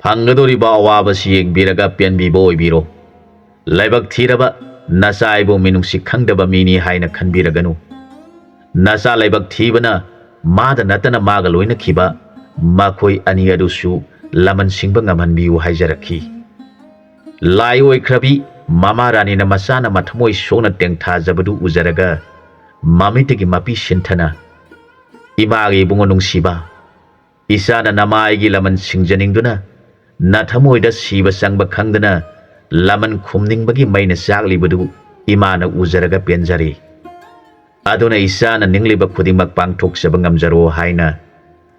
ꯐꯪꯒꯗꯧꯔꯤꯕ ꯑꯋꯥꯕꯁꯤ ꯌꯦꯡꯕꯤꯔꯒ ꯄꯦꯟꯕꯤꯕ ꯑꯣꯏꯕꯤꯔꯣ꯫ ꯂꯥꯏꯕꯛ ꯊꯤꯔꯕ ꯅꯆꯥ ꯑꯩꯕꯨ ꯃꯤꯅꯨꯡꯁꯤ ꯈꯪꯗꯕ ꯃꯤꯅꯤ ꯍꯥꯏꯅ ꯈꯟꯕꯤꯔꯒꯅꯨ꯫ ꯅꯆꯥ ꯂꯥꯏꯕꯛ ꯊꯤꯕꯅ ꯃꯥꯗ ꯅꯠꯇꯅ ꯃꯥꯒ ꯂꯣꯏꯅꯈꯤꯕ ꯃꯈꯣꯏ ꯑꯅꯤ ꯑꯗꯨꯁꯨ ꯂꯃꯟ ꯁꯤꯡꯕ ꯉꯝꯍꯟꯕꯤꯌꯨ ꯍꯥꯏꯖꯔꯛꯈꯤ꯫ ꯂꯥꯏ ꯑꯣꯏꯈ꯭ꯔꯕꯤ ꯃꯃꯥ ꯔꯥꯅꯤꯅ ꯃꯆꯥꯅ ꯃꯊꯃꯣꯏ ꯁꯣꯛꯅ ꯇꯦꯡꯊꯥꯖꯕꯗꯨ ꯎꯖꯔꯒ ꯃꯃꯤꯠꯇꯒꯤ ꯃꯄꯤ ꯁꯤꯟꯊꯅ, "ꯏꯃꯥꯒꯤ ꯏꯕꯨꯡꯉꯣ ꯅꯨꯡꯁꯤꯕ, ꯏꯆꯥꯅ ꯅꯃꯥꯏꯒꯤ ꯂꯃꯟ ꯁꯤꯡꯖꯅꯤꯡꯗꯨꯅ ꯅꯊꯃꯣꯏꯗ ꯁꯤꯕ ꯆꯪꯕ ꯈꯪꯗꯅ ꯂꯃꯟ ꯈꯨꯝꯅꯤꯡꯕꯒꯤ ꯃꯩꯅ ꯆꯥꯛꯂꯤꯕꯗꯨ ꯏꯃꯥꯅ ꯎꯖꯔꯒ ꯄꯦꯟꯖꯔꯦ꯫ ꯑꯗꯨꯅ ꯏꯆꯥꯅ ꯅꯤꯡꯂꯤꯕ ꯈꯨꯗꯤꯡꯃꯛ ꯄꯥꯡꯊꯣꯛꯆꯕ ꯉꯝꯖꯔꯣ" ꯍꯥꯏꯅ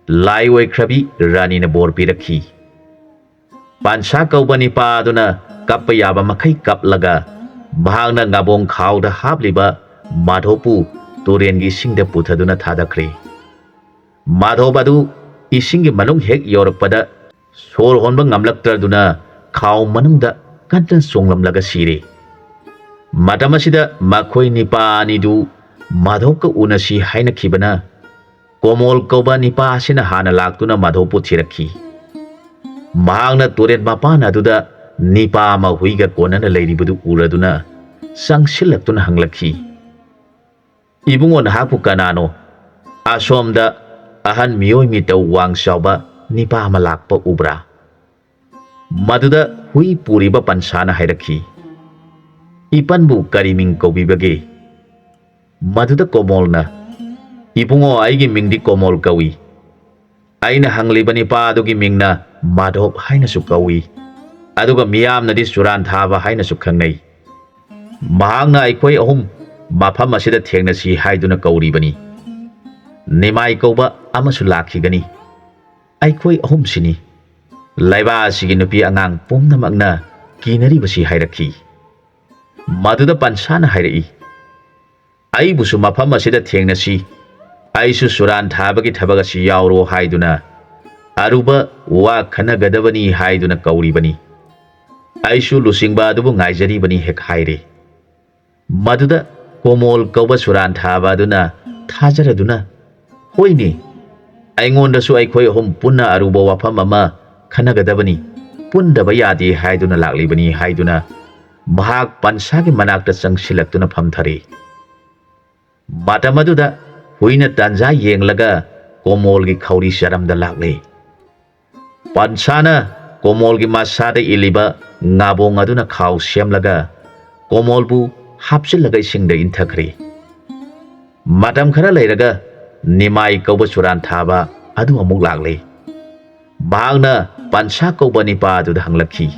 ꯂꯥꯏ ꯑꯣꯏꯈ꯭ꯔꯕꯤ ꯔꯥꯅꯤꯅ ꯕꯣꯔ ꯄꯤꯔꯛꯈꯤ꯫ ꯄꯥꯟꯁꯥ ꯀꯧꯕ ꯅꯤꯄꯥ ꯑꯗꯨꯅ ꯀꯞꯄ ꯌꯥꯕ ꯃꯈꯩ ꯀꯞꯂꯒ ꯃꯍꯥꯛꯅ ꯉꯥꯕꯣꯡ ꯈꯥꯎꯗ ꯍꯥꯞꯂꯤꯕ ꯃꯥꯙꯣꯞꯄꯨ ꯇꯨꯔꯦꯟꯒꯤ ꯏꯁꯤꯡꯗ ꯄꯨꯊꯗꯨꯅ ꯊꯥꯗꯈ꯭ꯔꯦ꯫ ꯃꯥꯙꯣꯞ ꯑꯗꯨ ꯏꯁꯤꯡꯒꯤ ꯃꯅꯨꯡ ꯍꯦꯛ ꯌꯧꯔꯛꯄꯗ ꯁꯣꯔ ꯍꯣꯟꯕ ꯉꯝꯂꯛꯇ꯭ꯔꯗꯨꯅ ꯈꯥꯎ ꯃꯅꯨꯡꯗ ꯀꯟꯅ ꯆꯣꯡꯂꯝꯂꯒ ꯁꯤꯔꯦ꯫ ꯃꯇꯝ ꯑꯁꯤꯗ ꯃꯈꯣꯏ ꯅꯤꯄꯥ ꯑꯅꯤꯗꯨ ꯃꯥꯙꯣꯞꯀ ꯎꯅꯁꯤ ꯍꯥꯏꯅꯈꯤꯕꯅ ꯀꯣꯃꯣꯜ ꯀꯧꯕ ꯅꯤꯄꯥ ꯑꯁꯤꯅ ꯍꯥꯟꯅ ꯂꯥꯛꯇꯨꯅ ꯃꯥꯙꯣꯞꯄꯨ ꯊꯤꯔꯛꯈꯤ꯫ ꯃꯍꯥꯛꯅ ꯇꯨꯔꯦꯟ ꯃꯄꯥꯟ ꯑꯗꯨꯗ ꯅꯤꯄꯥ ꯑꯃ ꯍꯨꯏꯒ ꯀꯣꯟꯅꯅ ꯂꯩꯔꯤꯕꯗꯨ ꯎꯔꯗꯨꯅ ꯆꯪꯁꯤꯜꯂꯛꯇꯨꯅ ꯍꯪꯂꯛꯈꯤ, "ꯏꯕꯨꯡꯉꯣ, ꯅꯍꯥꯛꯄꯨ ꯀꯅꯥꯅꯣ? ꯑꯁꯣꯝꯗ ꯑꯍꯟ ꯃꯤꯑꯣꯏ ꯃꯤꯇꯧ ꯋꯥꯡ ꯆꯥꯎꯕ ꯅꯤꯄꯥ ꯑꯃ ꯂꯥꯛꯄ ꯎꯕ꯭ꯔꯥ?" ꯃꯗꯨꯗ ꯍꯨꯏ ꯄꯨꯔꯤꯕ ꯄꯟꯁꯥꯅ ꯍꯥꯏꯔꯛꯈꯤ, "ꯏꯄꯟꯕꯨ ꯀꯔꯤ ꯃꯤꯡ ꯀꯧꯕꯤꯕꯒꯦ?" ꯃꯗꯨꯗ ꯀꯣꯃꯣꯜꯅ, "ꯏꯕꯨꯡꯉꯣ, ꯑꯩꯒꯤ ꯃꯤꯡꯗꯤ ꯀꯣꯃꯣꯜ ꯀꯧꯏ꯫ ꯑꯩꯅ ꯍꯪꯂꯤꯕ ꯅꯤꯄꯥ ꯑꯗꯨꯒꯤ ꯃꯤꯡꯅ ꯃꯥꯙꯣꯞ ꯍꯥꯏꯅꯁꯨ ꯀꯧꯏ, ꯑꯗꯨꯒ ꯃꯤꯌꯥꯝꯅꯗꯤ ꯆꯨꯔꯥꯟ ꯊꯥꯕ ꯍꯥꯏꯅꯁꯨ ꯈꯪꯅꯩ꯫ ꯃꯍꯥꯛꯅ ꯑꯩꯈꯣꯏ ꯑꯍꯨꯝ ꯃꯐꯝ ꯑꯁꯤꯗ ꯊꯦꯡꯅꯁꯤ ꯍꯥꯏꯗꯨꯅ ꯀꯧꯔꯤꯕꯅꯤ꯫ ꯅꯤꯃꯥꯏ ꯀꯧꯕ ꯑꯃꯁꯨ ꯂꯥꯛꯈꯤꯒꯅꯤ꯫ ꯑꯩꯈꯣꯏ ꯑꯍꯨꯝꯁꯤꯅꯤ ꯂꯩꯕꯥꯛ ꯑꯁꯤꯒꯤ ꯅꯨꯄꯤ ꯑꯉꯥꯡ ꯄꯨꯝꯅꯃꯛꯅ ꯀꯤꯅꯔꯤꯕꯁꯤ" ꯍꯥꯏꯔꯛꯈꯤ꯫ ꯃꯗꯨꯗ ꯄꯟꯁꯥꯅ ꯍꯥꯏꯔꯛꯏ, "ꯑꯩꯕꯨꯁꯨ ꯃꯐꯝ ꯑꯁꯤꯗ ꯊꯦꯡꯅꯁꯤ, ꯑꯩꯁꯨ ꯆꯨꯔꯥꯟ ꯊꯥꯕꯒꯤ ꯊꯕꯛ ꯑꯁꯤ ꯌꯥꯎꯔꯣ ꯍꯥꯏꯗꯨꯅ ꯑꯔꯨꯕ ꯋꯥ ꯈꯟꯅꯒꯗꯕꯅꯤ ꯍꯥꯏꯗꯨꯅ ꯀꯧꯔꯤꯕꯅꯤ꯫ ꯑꯩꯁꯨ ꯂꯨꯆꯤꯡꯕ ꯑꯗꯨꯕꯨ ꯉꯥꯏꯖꯔꯤꯕꯅꯤ" ꯍꯦꯛ ꯍꯥꯏꯔꯦ꯫ ꯃꯗꯨꯗ ꯀꯣꯃꯣꯜ ꯀꯧꯕ ꯆꯨꯔꯥꯟ ꯊꯥꯕ ꯑꯗꯨꯅ ꯊꯥꯖꯔꯗꯨꯅ, "ꯍꯣꯏꯅꯦ, ꯑꯩꯉꯣꯟꯗꯁꯨ ꯑꯩꯈꯣꯏ ꯑꯍꯨꯝ ꯄꯨꯟꯅ ꯑꯔꯨꯕ ꯋꯥꯐꯝ ꯑꯃ ꯈꯟꯅꯒꯗꯕꯅꯤ, ꯄꯨꯟꯗꯕ ꯌꯥꯗꯦ ꯍꯥꯏꯗꯨꯅ ꯂꯥꯛꯂꯤꯕꯅꯤ" ꯍꯥꯏꯗꯨꯅ ꯃꯍꯥꯛ ꯄꯟꯁꯥꯒꯤ ꯃꯅꯥꯛꯇ ꯆꯪꯁꯤꯜꯂꯛꯇꯨꯅ ꯐꯝꯊꯔꯦ꯫ ꯃꯇꯝ ꯑꯗꯨꯗ ꯍꯨꯏꯅ ꯇꯥꯟꯖꯥ ꯌꯦꯡꯂꯒ ꯀꯣꯃꯣꯜꯒꯤ ꯈꯧꯔꯤ ꯆꯔꯝꯗ ꯂꯥꯛꯂꯦ꯫ ꯄꯟꯁꯥꯅ ꯀꯣꯃꯣꯜꯒꯤ ꯃꯁꯥꯗ ꯏꯜꯂꯤꯕ ꯉꯥꯕꯣꯡ ꯑꯗꯨꯅ ꯈꯥꯎ ꯁꯦꯝꯂꯒ ꯀꯣꯃꯣꯜꯕꯨ ꯍꯥꯞꯆꯤꯜꯂꯒ ꯏꯁꯤꯡꯗ ꯏꯟꯊꯈ꯭ꯔꯦ꯫ ꯃꯇꯝ ꯈꯔ ꯂꯩꯔꯒ ꯅꯤꯃꯥꯏ ꯀꯧꯕ ꯆꯨꯔꯥꯟ ꯊꯥꯕ ꯑꯗꯨ ꯑꯃꯨꯛ ꯂꯥꯛꯂꯦ꯫ ꯃꯍꯥꯛꯅ ꯄꯟꯁꯥ ꯀꯧꯕ ꯅꯤꯄꯥ ꯑꯗꯨꯗ ꯍꯪꯂꯛꯈꯤ,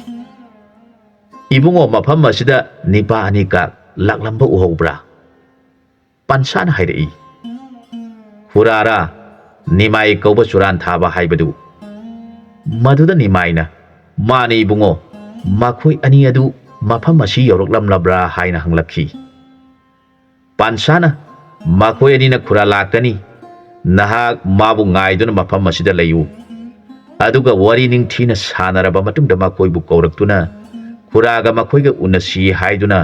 "ꯏꯕꯨꯡꯉꯣ, ꯃꯐꯝ ꯑꯁꯤꯗ ꯅꯤꯄꯥ ꯑꯅꯤꯀꯥ ꯂꯥꯛꯂꯝꯕ ꯎꯍꯧꯕ꯭ꯔꯥ?" ꯄꯟꯁꯥꯅ ꯍꯥꯏꯔꯛꯏ, "ꯈꯨꯔꯥꯔꯥ, ꯅꯤꯃꯥꯏ ꯀꯧꯕ ꯆꯨꯔꯥꯟ ꯊꯥꯕ ꯍꯥꯏꯕꯗꯨ?" ꯃꯗꯨꯗ ꯅꯤꯃꯥꯏꯅ, "ꯃꯥꯅꯦ ꯏꯕꯨꯡꯉꯣ, ꯃꯈꯣꯏ ꯑꯅꯤ ꯑꯗꯨ ꯃꯐꯝ ꯑꯁꯤ ꯌꯧꯔꯛꯂꯝꯂꯕ꯭ꯔꯥ?" ꯍꯥꯏꯅ ꯍꯪꯂꯛꯈꯤ꯫ ꯄꯥꯟꯁꯥꯅ, "ꯃꯈꯣꯏ ꯑꯅꯤꯅ ꯈꯨꯔꯥ ꯂꯥꯛꯀꯅꯤ, ꯅꯍꯥꯛ ꯃꯥꯕꯨ ꯉꯥꯏꯗꯨꯅ ꯃꯐꯝ ꯑꯁꯤꯗ ꯂꯩꯌꯨ꯫ ꯑꯗꯨꯒ ꯋꯥꯔꯤ ꯅꯤꯡꯊꯤꯅ ꯁꯥꯟꯅꯔꯕ ꯃꯇꯨꯡꯗ ꯃꯈꯣꯏꯕꯨ ꯀꯧꯔꯛꯇꯨꯅ ꯈꯨꯔꯥꯒ ꯃꯈꯣꯏꯒ ꯎꯅꯁꯤ ꯍꯥꯏꯗꯨꯅ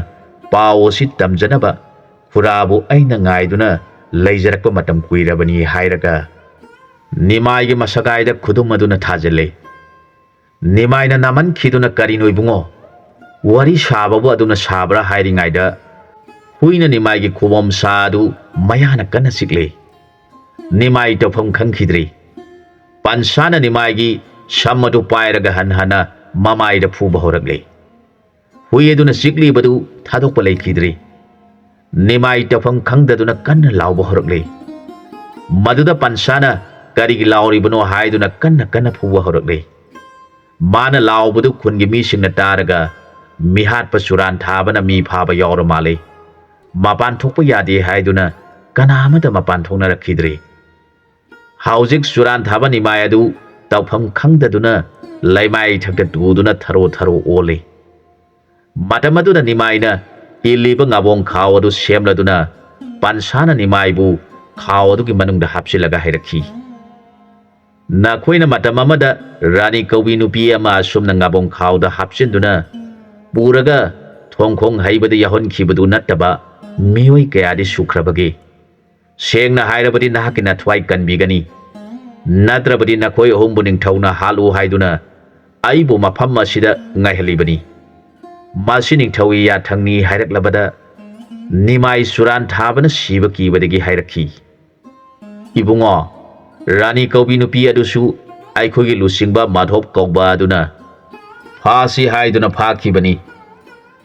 ꯄꯥꯎ ꯑꯁꯤ ꯇꯝꯖꯅꯕ ꯈꯨꯔꯥꯕꯨ ꯑꯩꯅ ꯉꯥꯏꯗꯨꯅ ꯂꯩꯖꯔꯛꯄ ꯃꯇꯝ ꯀꯨꯏꯔꯕꯅꯤ" ꯍꯥꯏꯔꯒ ꯅꯤꯃꯥꯏꯒꯤ ꯃꯁꯛ ꯍꯥꯏꯗ ꯈꯨꯗꯨꯝ ꯑꯗꯨꯅ ꯊꯥꯖꯤꯜꯂꯦ꯫ ꯅꯤꯃꯥꯏꯅ ꯅꯥꯃꯟꯈꯤꯗꯨꯅ, "ꯀꯔꯤꯅꯣ ꯏꯕꯨꯡꯉꯣ? ꯋꯥꯔꯤ ꯁꯥꯕꯕꯨ ꯑꯗꯨꯅ ꯁꯥꯕ꯭ꯔꯥ?" ꯍꯥꯏꯔꯤꯉꯩꯗ ꯍꯨꯏꯅ ꯅꯤꯃꯥꯏꯒꯤ ꯈꯨꯕꯣꯝ ꯁꯥ ꯑꯗꯨ ꯃꯌꯥꯅ ꯀꯟꯅ ꯆꯤꯛꯂꯦ꯫ ꯅꯤꯃꯥꯏ ꯇꯧꯐꯝ ꯈꯪꯈꯤꯗ꯭ꯔꯦ꯫ ꯄꯥꯟꯁꯥꯅ ꯅꯤꯃꯥꯏꯒꯤ ꯁꯝ ꯑꯗꯨ ꯄꯥꯏꯔꯒ ꯍꯟ ꯍꯟꯅ ꯃꯃꯥꯏꯗ ꯐꯨꯕ ꯍꯧꯔꯛꯂꯦ꯫ ꯍꯨꯏ ꯑꯗꯨꯅ ꯆꯤꯛꯂꯤꯕꯗꯨ ꯊꯥꯗꯣꯛꯄ ꯂꯩꯈꯤꯗ꯭ꯔꯦ꯫ ꯅꯤꯃꯥꯏ ꯇꯧꯐꯝ ꯈꯪꯗꯗꯨꯅ ꯀꯟꯅ ꯂꯥꯎꯕ ꯍꯧꯔꯛꯂꯦ꯫ ꯃꯗꯨꯗ ꯄꯟꯁꯥꯅ ꯀꯔꯤꯒꯤ ꯂꯥꯎꯔꯤꯕꯅꯣ ꯍꯥꯏꯗꯨꯅ ꯀꯟꯅ ꯀꯟꯅ ꯐꯨꯕ ꯍꯧꯔꯛꯂꯦ꯫ ꯃꯥꯅ ꯂꯥꯎꯕꯗꯨ ꯈꯨꯟꯒꯤ ꯃꯤꯁꯤꯡꯅ ꯇꯥꯔꯒ ꯃꯤꯍꯥꯠꯄ ꯆꯨꯔꯥꯟ ꯊꯥꯕꯅ ꯃꯤ ꯐꯥꯕ ꯌꯥꯎꯔ ꯃꯥꯜꯂꯦ꯫ ꯃꯄꯥꯟ ꯊꯣꯛꯄ ꯌꯥꯗꯦ ꯍꯥꯏꯗꯨꯅ ꯀꯅꯥ ꯑꯃꯠꯇ ꯃꯄꯥꯟ ꯊꯣꯛꯅꯔꯛꯈꯤꯗ꯭ꯔꯦ꯫ ꯍꯧꯖꯤꯛ ꯆꯨꯔꯥꯟ ꯊꯥꯕ ꯅꯤꯃꯥꯏ ꯑꯗꯨ ꯇꯧꯐꯝ ꯈꯪꯗꯗꯨꯅ ꯂꯩꯃꯥꯏ ꯊꯛꯇ ꯇꯨꯗꯨꯅ ꯊꯔꯣ ꯊꯔꯣ ꯑꯣꯜꯂꯤ꯫ ꯃꯇꯝ ꯑꯗꯨꯗ ꯅꯤꯃꯥꯏꯅ ꯏꯜꯂꯤꯕ ꯉꯥꯕꯣꯡ ꯈꯥꯎ ꯑꯗꯨ ꯁꯦꯝꯂꯗꯨꯅ ꯄꯟꯁꯥꯅ ꯅꯤꯃꯥꯏꯕꯨ ꯈꯥꯎ ꯑꯗꯨꯒꯤ ꯃꯅꯨꯡꯗ ꯍꯥꯞꯆꯤꯜꯂꯒ ꯍꯥꯏꯔꯛꯈꯤ, "ꯅꯈꯣꯏꯅ ꯃꯇꯝ ꯑꯃꯗ ꯔꯥꯅꯤ ꯀꯧꯕꯤ ꯅꯨꯄꯤ ꯑꯃ ꯑꯁꯨꯝꯅ ꯉꯥꯕꯣꯡ ꯈꯥꯎꯗ ꯍꯥꯞꯆꯤꯟꯗꯨꯅ ꯄꯨꯔꯒ ꯊꯣꯡꯈꯣꯡ ꯍꯩꯕꯗ ꯌꯥꯎꯍꯟꯈꯤꯕꯗꯨ ꯅꯠꯇꯕ ꯃꯤꯑꯣꯏ ꯀꯌꯥꯗꯤ ꯁꯨꯈ꯭ꯔꯕꯒꯦ? ꯁꯦꯡꯅ ꯍꯥꯏꯔꯕꯗꯤ ꯅꯍꯥꯛꯀꯤ ꯅꯊ꯭ꯋꯥꯏ ꯀꯟꯕꯤꯒꯅꯤ꯫ ꯅꯠꯇ꯭ꯔꯕꯗꯤ ꯅꯈꯣꯏ ꯑꯍꯨꯝꯕꯨ ꯅꯤꯡꯊꯧꯅ ꯍꯥꯠꯂꯨ ꯍꯥꯏꯗꯨꯅ ꯑꯩꯕꯨ ꯃꯐꯝ ꯑꯁꯤꯗ ꯉꯥꯏꯍꯜꯂꯤꯕꯅꯤ꯫ ꯃꯁꯤ ꯅꯤꯡꯊꯧꯒꯤ ꯌꯥꯊꯪꯅꯤ" ꯍꯥꯏꯔꯛꯂꯕꯗ ꯅꯤꯃꯥꯏ ꯆꯨꯔꯥꯟ ꯊꯥꯕꯅ ꯁꯤꯕ ꯀꯤꯕꯗꯒꯤ ꯍꯥꯏꯔꯛꯈꯤ, "ꯏꯕꯨꯡꯉꯣ, ꯔꯥꯅꯤ ꯀꯧꯕꯤ ꯅꯨꯄꯤ ꯑꯗꯨꯁꯨ ꯑꯩꯈꯣꯏꯒꯤ ꯂꯨꯆꯤꯡꯕ ꯃꯥꯙꯣꯞ ꯀꯧꯕ ꯑꯗꯨꯅ ꯐꯥꯁꯤ ꯍꯥꯏꯗꯨꯅ ꯐꯥꯈꯤꯕꯅꯤ꯫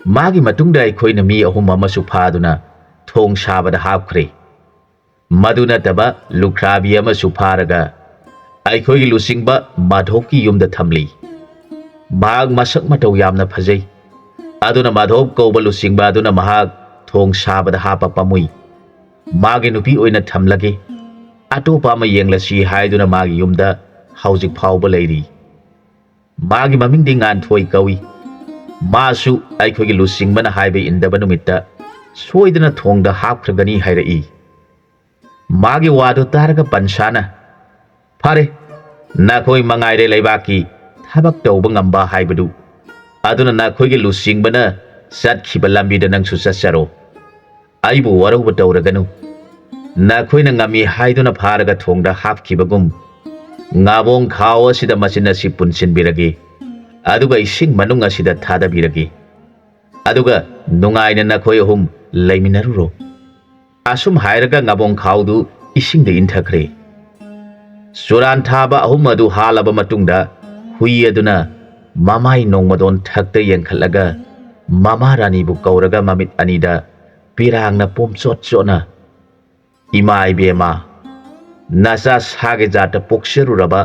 ꯃꯥꯒꯤ ꯃꯇꯨꯡꯗ ꯑꯩꯈꯣꯏꯅ ꯃꯤ ꯑꯍꯨꯝ ꯑꯃꯁꯨ ꯐꯥꯗꯨꯅ ꯊꯣꯡ ꯁꯥꯕꯗ ꯍꯥꯞꯈ꯭ꯔꯦ꯫ ꯃꯗꯨ ꯅꯠꯇꯕ ꯂꯨꯈ꯭ꯔꯥꯕꯤ ꯑꯃꯁꯨ ꯐꯥꯔꯒ ꯑꯩꯈꯣꯏꯒꯤ ꯂꯨꯆꯤꯡꯕ ꯃꯥꯙꯣꯞꯀꯤ ꯌꯨꯝꯗ ꯊꯝꯂꯤ꯫ ꯃꯍꯥꯛ ꯃꯁꯛ ꯃꯇꯧ ꯌꯥꯝꯅ ꯐꯖꯩ꯫ ꯑꯗꯨꯅ ꯃꯥꯙꯣꯞ ꯀꯧꯕ ꯂꯨꯆꯤꯡꯕ ꯑꯗꯨꯅ ꯃꯍꯥꯛ ꯊꯣꯡ ꯁꯥꯕꯗ ꯍꯥꯞꯄ ꯄꯥꯝꯃꯨꯏ꯫ ꯃꯥꯒꯤ ꯅꯨꯄꯤ ꯑꯣꯏꯅ ꯊꯝꯂꯒꯦ꯫ ꯑꯇꯣꯞꯄ ꯑꯃ ꯌꯦꯡꯂꯁꯤ" ꯍꯥꯏꯗꯨꯅ ꯃꯥꯒꯤ ꯌꯨꯝꯗ ꯍꯧꯖꯤꯛ ꯐꯥꯎꯕ ꯂꯩꯔꯤ꯫ ꯃꯥꯒꯤ ꯃꯃꯤꯡꯗꯤ ꯉꯥꯟꯊꯣꯏ ꯀꯧꯏ꯫ ꯃꯥꯁꯨ ꯑꯩꯈꯣꯏꯒꯤ ꯂꯨꯆꯤꯡꯕꯅ ꯍꯥꯏꯕ ꯏꯟꯗꯕ ꯅꯨꯃꯤꯠꯇ ꯁꯣꯏꯗꯅ ꯊꯣꯡꯗ ꯍꯥꯞꯈ꯭ꯔꯒꯅꯤ ꯍꯥꯏꯔꯛꯏ꯫ ꯃꯥꯒꯤ ꯋꯥꯗꯨ ꯇꯥꯔꯒ ꯄꯟꯁꯥꯅ, "ꯐꯔꯦ, ꯅꯈꯣꯏ ꯃꯉꯥꯏꯔꯦ ꯂꯩꯕꯥꯛꯀꯤ ꯊꯕꯛ ꯇꯧꯕ ꯉꯝꯕ ꯍꯥꯏꯕꯗꯨ꯫ ꯑꯗꯨꯅ ꯅꯈꯣꯏꯒꯤ ꯂꯨꯆꯤꯡꯕꯅ ꯆꯠꯈꯤꯕ ꯂꯝꯕꯤꯗ ꯅꯪꯁꯨ ꯆꯠꯆꯔꯣ꯫ ꯑꯩꯕꯨ ꯋꯥꯔꯧꯕ ꯇꯧꯔꯒꯅꯨ꯫ ꯅꯈꯣꯏꯅ ꯉꯝꯃꯤ ꯍꯥꯏꯗꯨꯅ ꯐꯥꯔꯒ ꯊꯣꯡꯗ ꯍꯥꯞꯈꯤꯕꯒꯨꯝ, ꯉꯥꯕꯣꯡ ꯈꯥꯎ ꯑꯁꯤꯗ ꯃꯆꯤꯟ ꯑꯁꯤ ꯄꯨꯟꯁꯤꯟꯕꯤꯔꯒꯦ, ꯑꯗꯨꯒ ꯏꯁꯤꯡ ꯃꯅꯨꯡ ꯑꯁꯤꯗ ꯊꯥꯗꯕꯤꯔꯒꯦ꯫ ꯑꯗꯨꯒ ꯅꯨꯡꯉꯥꯏꯅ ꯅꯈꯣꯏ ꯑꯍꯨꯝ ꯂꯩꯃꯤꯟꯅꯔꯨꯔꯣ"꯫ ꯑꯁꯨꯝ ꯍꯥꯏꯔꯒ ꯉꯥꯕꯣꯡ ꯈꯥꯎꯗꯨ ꯏꯁꯤꯡꯗ ꯏꯟꯊꯈ꯭ꯔꯦ꯫ ꯆꯨꯔꯥꯟ ꯊꯥꯕ ꯑꯍꯨꯝ ꯑꯗꯨ ꯍꯥꯜꯂꯕ ꯃꯇꯨꯡꯗ ꯍꯨꯏ ꯑꯗꯨꯅ ꯃꯃꯥꯏ ꯅꯣꯡꯃꯗꯣꯟ ꯊꯛꯇ ꯌꯦꯡꯈꯠꯂꯒ ꯃꯃꯥ ꯔꯥꯅꯤꯕꯨ ꯀꯧꯔꯒ ꯃꯃꯤꯠ ꯑꯅꯤꯗ ꯄꯤꯔꯥꯡꯅ ꯄꯣꯝꯆꯣꯠ ꯆꯣꯠꯅ, "ꯏꯃꯥ ꯏꯕꯦꯝꯃ, ꯅꯆꯥ ꯁꯥꯒꯦ ꯖꯥꯠꯇ ꯄꯣꯛꯆꯔꯨꯔꯕ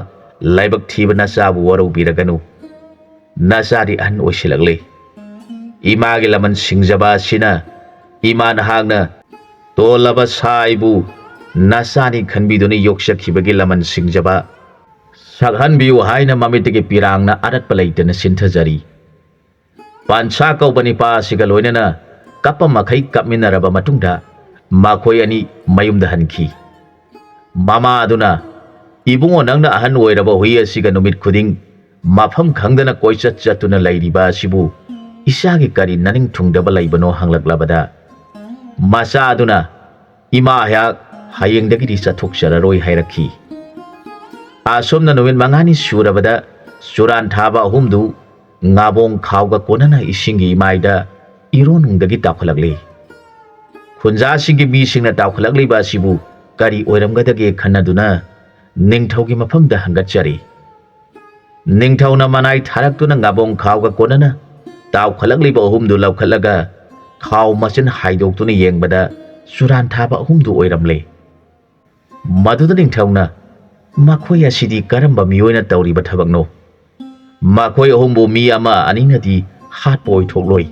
ꯂꯥꯏꯕꯛ ꯊꯤꯕ ꯅꯆꯥꯕꯨ ꯋꯥꯔꯧꯕꯤꯔꯒꯅꯨ꯫ ꯅꯆꯥꯗꯤ ꯑꯍꯟ ꯑꯣꯏꯁꯤꯜꯂꯛꯂꯦ꯫ ꯏꯃꯥꯒꯤ ꯂꯃꯟ ꯁꯤꯡꯖꯕ ꯑꯁꯤꯅ ꯏꯃꯥ ꯅꯍꯥꯛꯅ ꯇꯣꯜꯂꯕ ꯁꯥꯏꯕꯨ ꯅꯆꯥꯅꯤ ꯈꯟꯕꯤꯗꯨꯅ ꯌꯣꯛꯆꯈꯤꯕꯒꯤ ꯂꯃꯟ ꯁꯤꯡꯖꯕ ꯁꯛꯍꯟꯕꯤꯌꯨ ꯍꯥꯏꯅ ꯃꯃꯤꯠꯇꯒꯤ ꯄꯤꯔꯥꯡꯅ ꯑꯔꯠꯄ ꯂꯩꯇꯅ ꯆꯤꯟꯊꯖꯔꯤ꯫ ꯄꯥꯟꯁꯥ ꯀꯧꯕ ꯅꯤꯄꯥ ꯑꯁꯤꯒ ꯂꯣꯏꯅꯅ ꯀꯞꯄ ꯃꯈꯩ ꯀꯞꯃꯤꯟꯅꯔꯕ ꯃꯇꯨꯡꯗ ꯃꯈꯣꯏ ꯑꯅꯤ ꯃꯌꯨꯝꯗ ꯍꯟꯈꯤ꯫ ꯃꯃꯥ ꯑꯗꯨꯅ, "ꯏꯕꯨꯡꯉꯣ, ꯅꯪꯅ ꯑꯍꯟ ꯑꯣꯏꯔꯕ ꯍꯨꯏ ꯑꯁꯤꯒ ꯅꯨꯃꯤꯠ ꯈꯨꯗꯤꯡ ꯃꯐꯝ ꯈꯪꯗꯅ ꯀꯣꯏꯆꯠ ꯆꯠꯇꯨꯅ ꯂꯩꯔꯤꯕ ꯑꯁꯤꯕꯨ ꯏꯆꯥꯒꯤ ꯀꯔꯤ ꯅꯅꯤꯡ ꯊꯨꯡꯗꯕ ꯂꯩꯕꯅꯣ?" ꯍꯪꯂꯛꯂꯕꯗ, ꯃꯆꯥ ꯑꯗꯨꯅ, "ꯏꯃꯥ, ꯑꯩꯍꯥꯛ ꯍꯌꯦꯡꯗꯒꯤꯗꯤ ꯆꯠꯊꯣꯛꯆꯔꯔꯣꯏ" ꯍꯥꯏꯔꯛꯈꯤ꯫ ꯑꯁꯨꯝꯅ ꯅꯨꯃꯤꯠ ꯃꯉꯥꯅꯤ ꯁꯨꯔꯕꯗ ꯆꯨꯔꯥꯟ ꯊꯥꯕ ꯑꯍꯨꯝꯗꯨ ꯉꯥꯕꯣꯡ ꯈꯥꯎꯒ ꯀꯣꯟꯅꯅ ꯏꯁꯤꯡꯒꯤ ꯏꯃꯥꯏꯗ ꯏꯔꯣꯟꯅꯨꯡꯗꯒꯤ ꯇꯥꯎꯈꯠꯂꯛꯂꯤ꯫ ꯈꯨꯟꯖꯥꯁꯤꯡꯒꯤ ꯃꯤꯁꯤꯡꯅ ꯇꯥꯎꯈꯠꯂꯛꯂꯤꯕ ꯑꯁꯤꯕꯨ ꯀꯔꯤ ꯑꯣꯏꯔꯝꯒꯗꯒꯦ ꯈꯟꯅꯗꯨꯅ ꯅꯤꯡꯊꯧꯒꯤ ꯃꯐꯝꯗ ꯍꯪꯒꯠꯆꯔꯤ꯫ ꯅꯤꯡꯊꯧꯅ ꯃꯅꯥꯏ ꯊꯥꯔꯛꯇꯨꯅ ꯉꯥꯕꯣꯡ ꯈꯥꯎꯒ ꯀꯣꯟꯅꯅ ꯇꯥꯎꯈꯠꯂꯛꯂꯤꯕ ꯑꯍꯨꯝꯗꯨ ꯂꯧꯈꯠꯂꯒ ꯈꯥꯎ ꯃꯆꯤꯟ ꯍꯥꯏꯗꯣꯛꯇꯨꯅ ꯌꯦꯡꯕꯗ ꯆꯨꯔꯥꯟ ꯊꯥꯕ ꯑꯍꯨꯝꯗꯨ ꯑꯣꯏꯔꯝꯂꯦ꯫ ꯃꯗꯨꯗ ꯅꯤꯡꯊꯧꯅ, "ꯃꯈꯣꯏ ꯑꯁꯤꯗꯤ ꯀꯔꯝꯕ ꯃꯤꯑꯣꯏꯅ ꯇꯧꯔꯤꯕ ꯊꯕꯛꯅꯣ? ꯃꯈꯣꯏ ꯑꯍꯨꯝꯕꯨ ꯃꯤ ꯑꯃ ꯑꯅꯤꯅꯗꯤ ꯍꯥꯠꯄ ꯑꯣꯏꯊꯣꯛꯂꯣꯏ꯫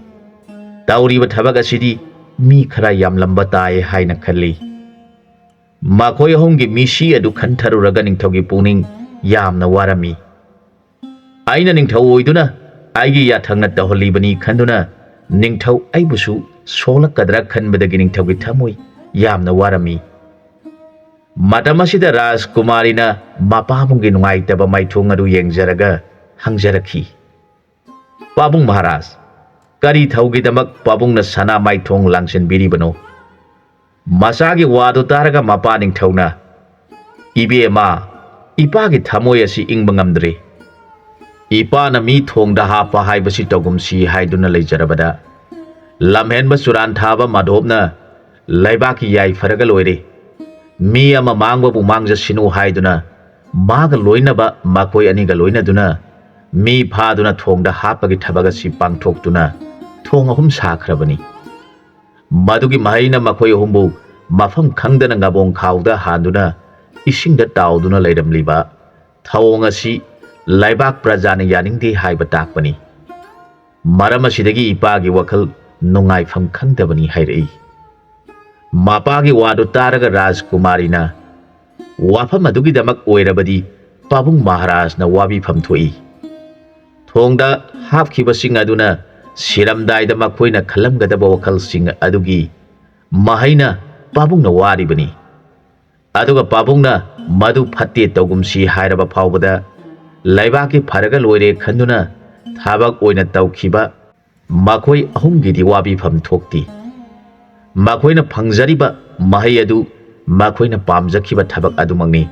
ꯇꯧꯔꯤꯕ ꯊꯕꯛ ꯑꯁꯤꯗꯤ ꯃꯤ ꯈꯔ ꯌꯥꯝꯂꯝꯕ ꯇꯥꯏ" ꯍꯥꯏꯅ ꯈꯜꯂꯤ꯫ ꯃꯈꯣꯏ ꯑꯍꯨꯝꯒꯤ ꯃꯤꯁꯤ ꯑꯗꯨ ꯈꯟꯊꯔꯨꯔꯒ ꯅꯤꯡꯊꯧꯒꯤ ꯄꯨꯛꯅꯤꯡ ꯌꯥꯝꯅ ꯋꯥꯔꯝꯃꯤ꯫ ꯑꯩꯅ ꯅꯤꯡꯊꯧ ꯑꯣꯏꯗꯨꯅ ꯑꯩꯒꯤ ꯌꯥꯊꯪꯅ ꯇꯧꯍꯜꯂꯤꯕꯅꯤ ꯈꯟꯗꯨꯅ ꯅꯤꯡꯊꯧ ꯑꯩꯕꯨꯁꯨ ꯁꯣꯛꯂꯛꯀꯗ꯭ꯔꯥ ꯈꯟꯕꯗꯒꯤ ꯅꯤꯡꯊꯧꯒꯤ ꯊꯃꯣꯏ ꯌꯥꯝꯅ ꯋꯥꯔꯝꯃꯤ꯫ ꯃꯇꯝ ꯑꯁꯤꯗ ꯔꯥꯖꯀꯨꯃꯥꯔꯤꯅ ꯃꯄꯥꯕꯨꯡꯒꯤ ꯅꯨꯡꯉꯥꯏꯇꯕ ꯃꯥꯏꯊꯣꯡ ꯑꯗꯨ ꯌꯦꯡꯖꯔꯒ ꯍꯪꯖꯔꯛꯈꯤ, "ꯄꯥꯕꯨꯡ ꯃꯍꯥꯔꯥꯖ, ꯀꯔꯤ ꯊꯧꯒꯤꯗꯃꯛ ꯄꯥꯕꯨꯡꯅ ꯁꯅꯥ ꯃꯥꯏꯊꯣꯡ ꯂꯥꯡꯁꯤꯟꯕꯤꯔꯤꯕꯅꯣ?" ꯃꯆꯥꯒꯤ ꯋꯥꯗꯨ ꯇꯥꯔꯒ ꯃꯄꯥ ꯅꯤꯡꯊꯧꯅ, "ꯏꯕꯦꯝꯃ, ꯏꯄꯥꯒꯤ ꯊꯃꯣꯏ ꯑꯁꯤ ꯏꯪꯕ ꯉꯝꯗ꯭ꯔꯤ꯫ ꯏꯄꯥꯅ ꯃꯤ ꯊꯣꯡꯗ ꯍꯥꯞꯄ ꯍꯥꯏꯕꯁꯤ ꯇꯧꯒꯨꯝꯁꯤ ꯍꯥꯏꯗꯨꯅ ꯂꯩꯖꯔꯕꯗ, ꯂꯝꯍꯦꯟꯕ ꯆꯨꯔꯥꯟ ꯊꯥꯕ ꯃꯥꯙꯣꯞꯅ ꯂꯩꯕꯥꯛꯀꯤ ꯌꯥꯏꯐꯔꯒ ꯂꯣꯏꯔꯦ꯫ ꯃꯤ ꯑꯃ ꯃꯥꯡꯕꯕꯨ ꯃꯥꯡꯖꯁꯤꯅꯨ ꯍꯥꯏꯗꯨꯅ ꯃꯥꯒ ꯂꯣꯏꯅꯕ ꯃꯈꯣꯏ ꯑꯅꯤꯒ ꯂꯣꯏꯅꯗꯨꯅ ꯃꯤ ꯐꯥꯗꯨꯅ ꯊꯣꯡꯗ ꯍꯥꯞꯄꯒꯤ ꯊꯕꯛ ꯑꯁꯤ ꯄꯥꯡꯊꯣꯛꯇꯨꯅ ꯊꯣꯡ ꯑꯍꯨꯝ ꯁꯥꯈ꯭ꯔꯕꯅꯤ꯫ ꯃꯗꯨꯒꯤ ꯃꯍꯩꯅ ꯃꯈꯣꯏ ꯑꯍꯨꯝꯕꯨ ꯃꯐꯝ ꯈꯪꯗꯅ ꯉꯥꯕꯣꯡ ꯈꯥꯎꯗ ꯍꯥꯟꯗꯨꯅ ꯏꯁꯤꯡꯗ ꯇꯥꯎꯗꯨꯅ ꯂꯩꯔꯝꯂꯤꯕ ꯊꯧꯑꯣꯡ ꯑꯁꯤ ꯂꯩꯕꯥꯛ ꯄ꯭ꯔꯖꯥꯅ ꯌꯥꯅꯤꯡꯗꯦ ꯍꯥꯏꯕ ꯇꯥꯛꯄꯅꯤ꯫ ꯃꯔꯝ ꯑꯁꯤꯗꯒꯤ ꯏꯄꯥꯒꯤ ꯋꯥꯈꯜ ꯅꯨꯡꯉꯥꯏꯐꯝ ꯈꯪꯗꯕꯅꯤ" ꯍꯥꯏꯔꯛꯏ꯫ ꯃꯄꯥꯒꯤ ꯋꯥꯗꯨ ꯇꯥꯔꯒ ꯔꯥꯖꯀꯨꯃꯥꯔꯤꯅ ꯋꯥꯐꯝ ꯑꯗꯨꯒꯤꯗꯃꯛ ꯑꯣꯏꯔꯕꯗꯤ ꯄꯥꯕꯨꯡ ꯃꯍꯥꯔꯥꯖꯅ ꯋꯥꯕꯤꯐꯝ ꯊꯣꯛꯏ꯫ ꯊꯣꯡꯗ ꯍꯥꯞꯈꯤꯕꯁꯤꯡ ꯑꯗꯨꯅ ꯁꯤꯔꯝꯗꯥꯏꯗ ꯃꯈꯣꯏꯅ ꯈꯜꯂꯝꯒꯗꯕ ꯋꯥꯈꯜꯁꯤꯡ ꯑꯗꯨꯒꯤ ꯃꯍꯩꯅ ꯄꯥꯕꯨꯡꯅ ꯋꯥꯔꯤꯕꯅꯤ꯫ ꯑꯗꯨꯒ ꯄꯥꯕꯨꯡꯅ ꯃꯗꯨ ꯐꯠꯇꯦ ꯇꯧꯒꯨꯝꯁꯤ ꯍꯥꯏꯔꯕ ꯐꯥꯎꯕꯗ ꯂꯩꯕꯥꯛꯀꯤ ꯐꯔꯒ ꯂꯣꯏꯔꯦ ꯈꯟꯗꯨꯅ ꯊꯕꯛ ꯑꯣꯏꯅ ꯇꯧꯈꯤꯕ ꯃꯈꯣꯏ ꯑꯍꯨꯝꯒꯤꯗꯤ ꯋꯥꯕꯤꯐꯝ ꯊꯣꯛꯇꯦ꯫ ꯃꯈꯣꯏꯅ ꯐꯪꯖꯔꯤꯕ ꯃꯍꯩ ꯑꯗꯨ ꯃꯈꯣꯏꯅ ꯄꯥꯝꯖꯈꯤꯕ ꯊꯕꯛ ꯑꯗꯨꯃꯛꯅꯤ꯫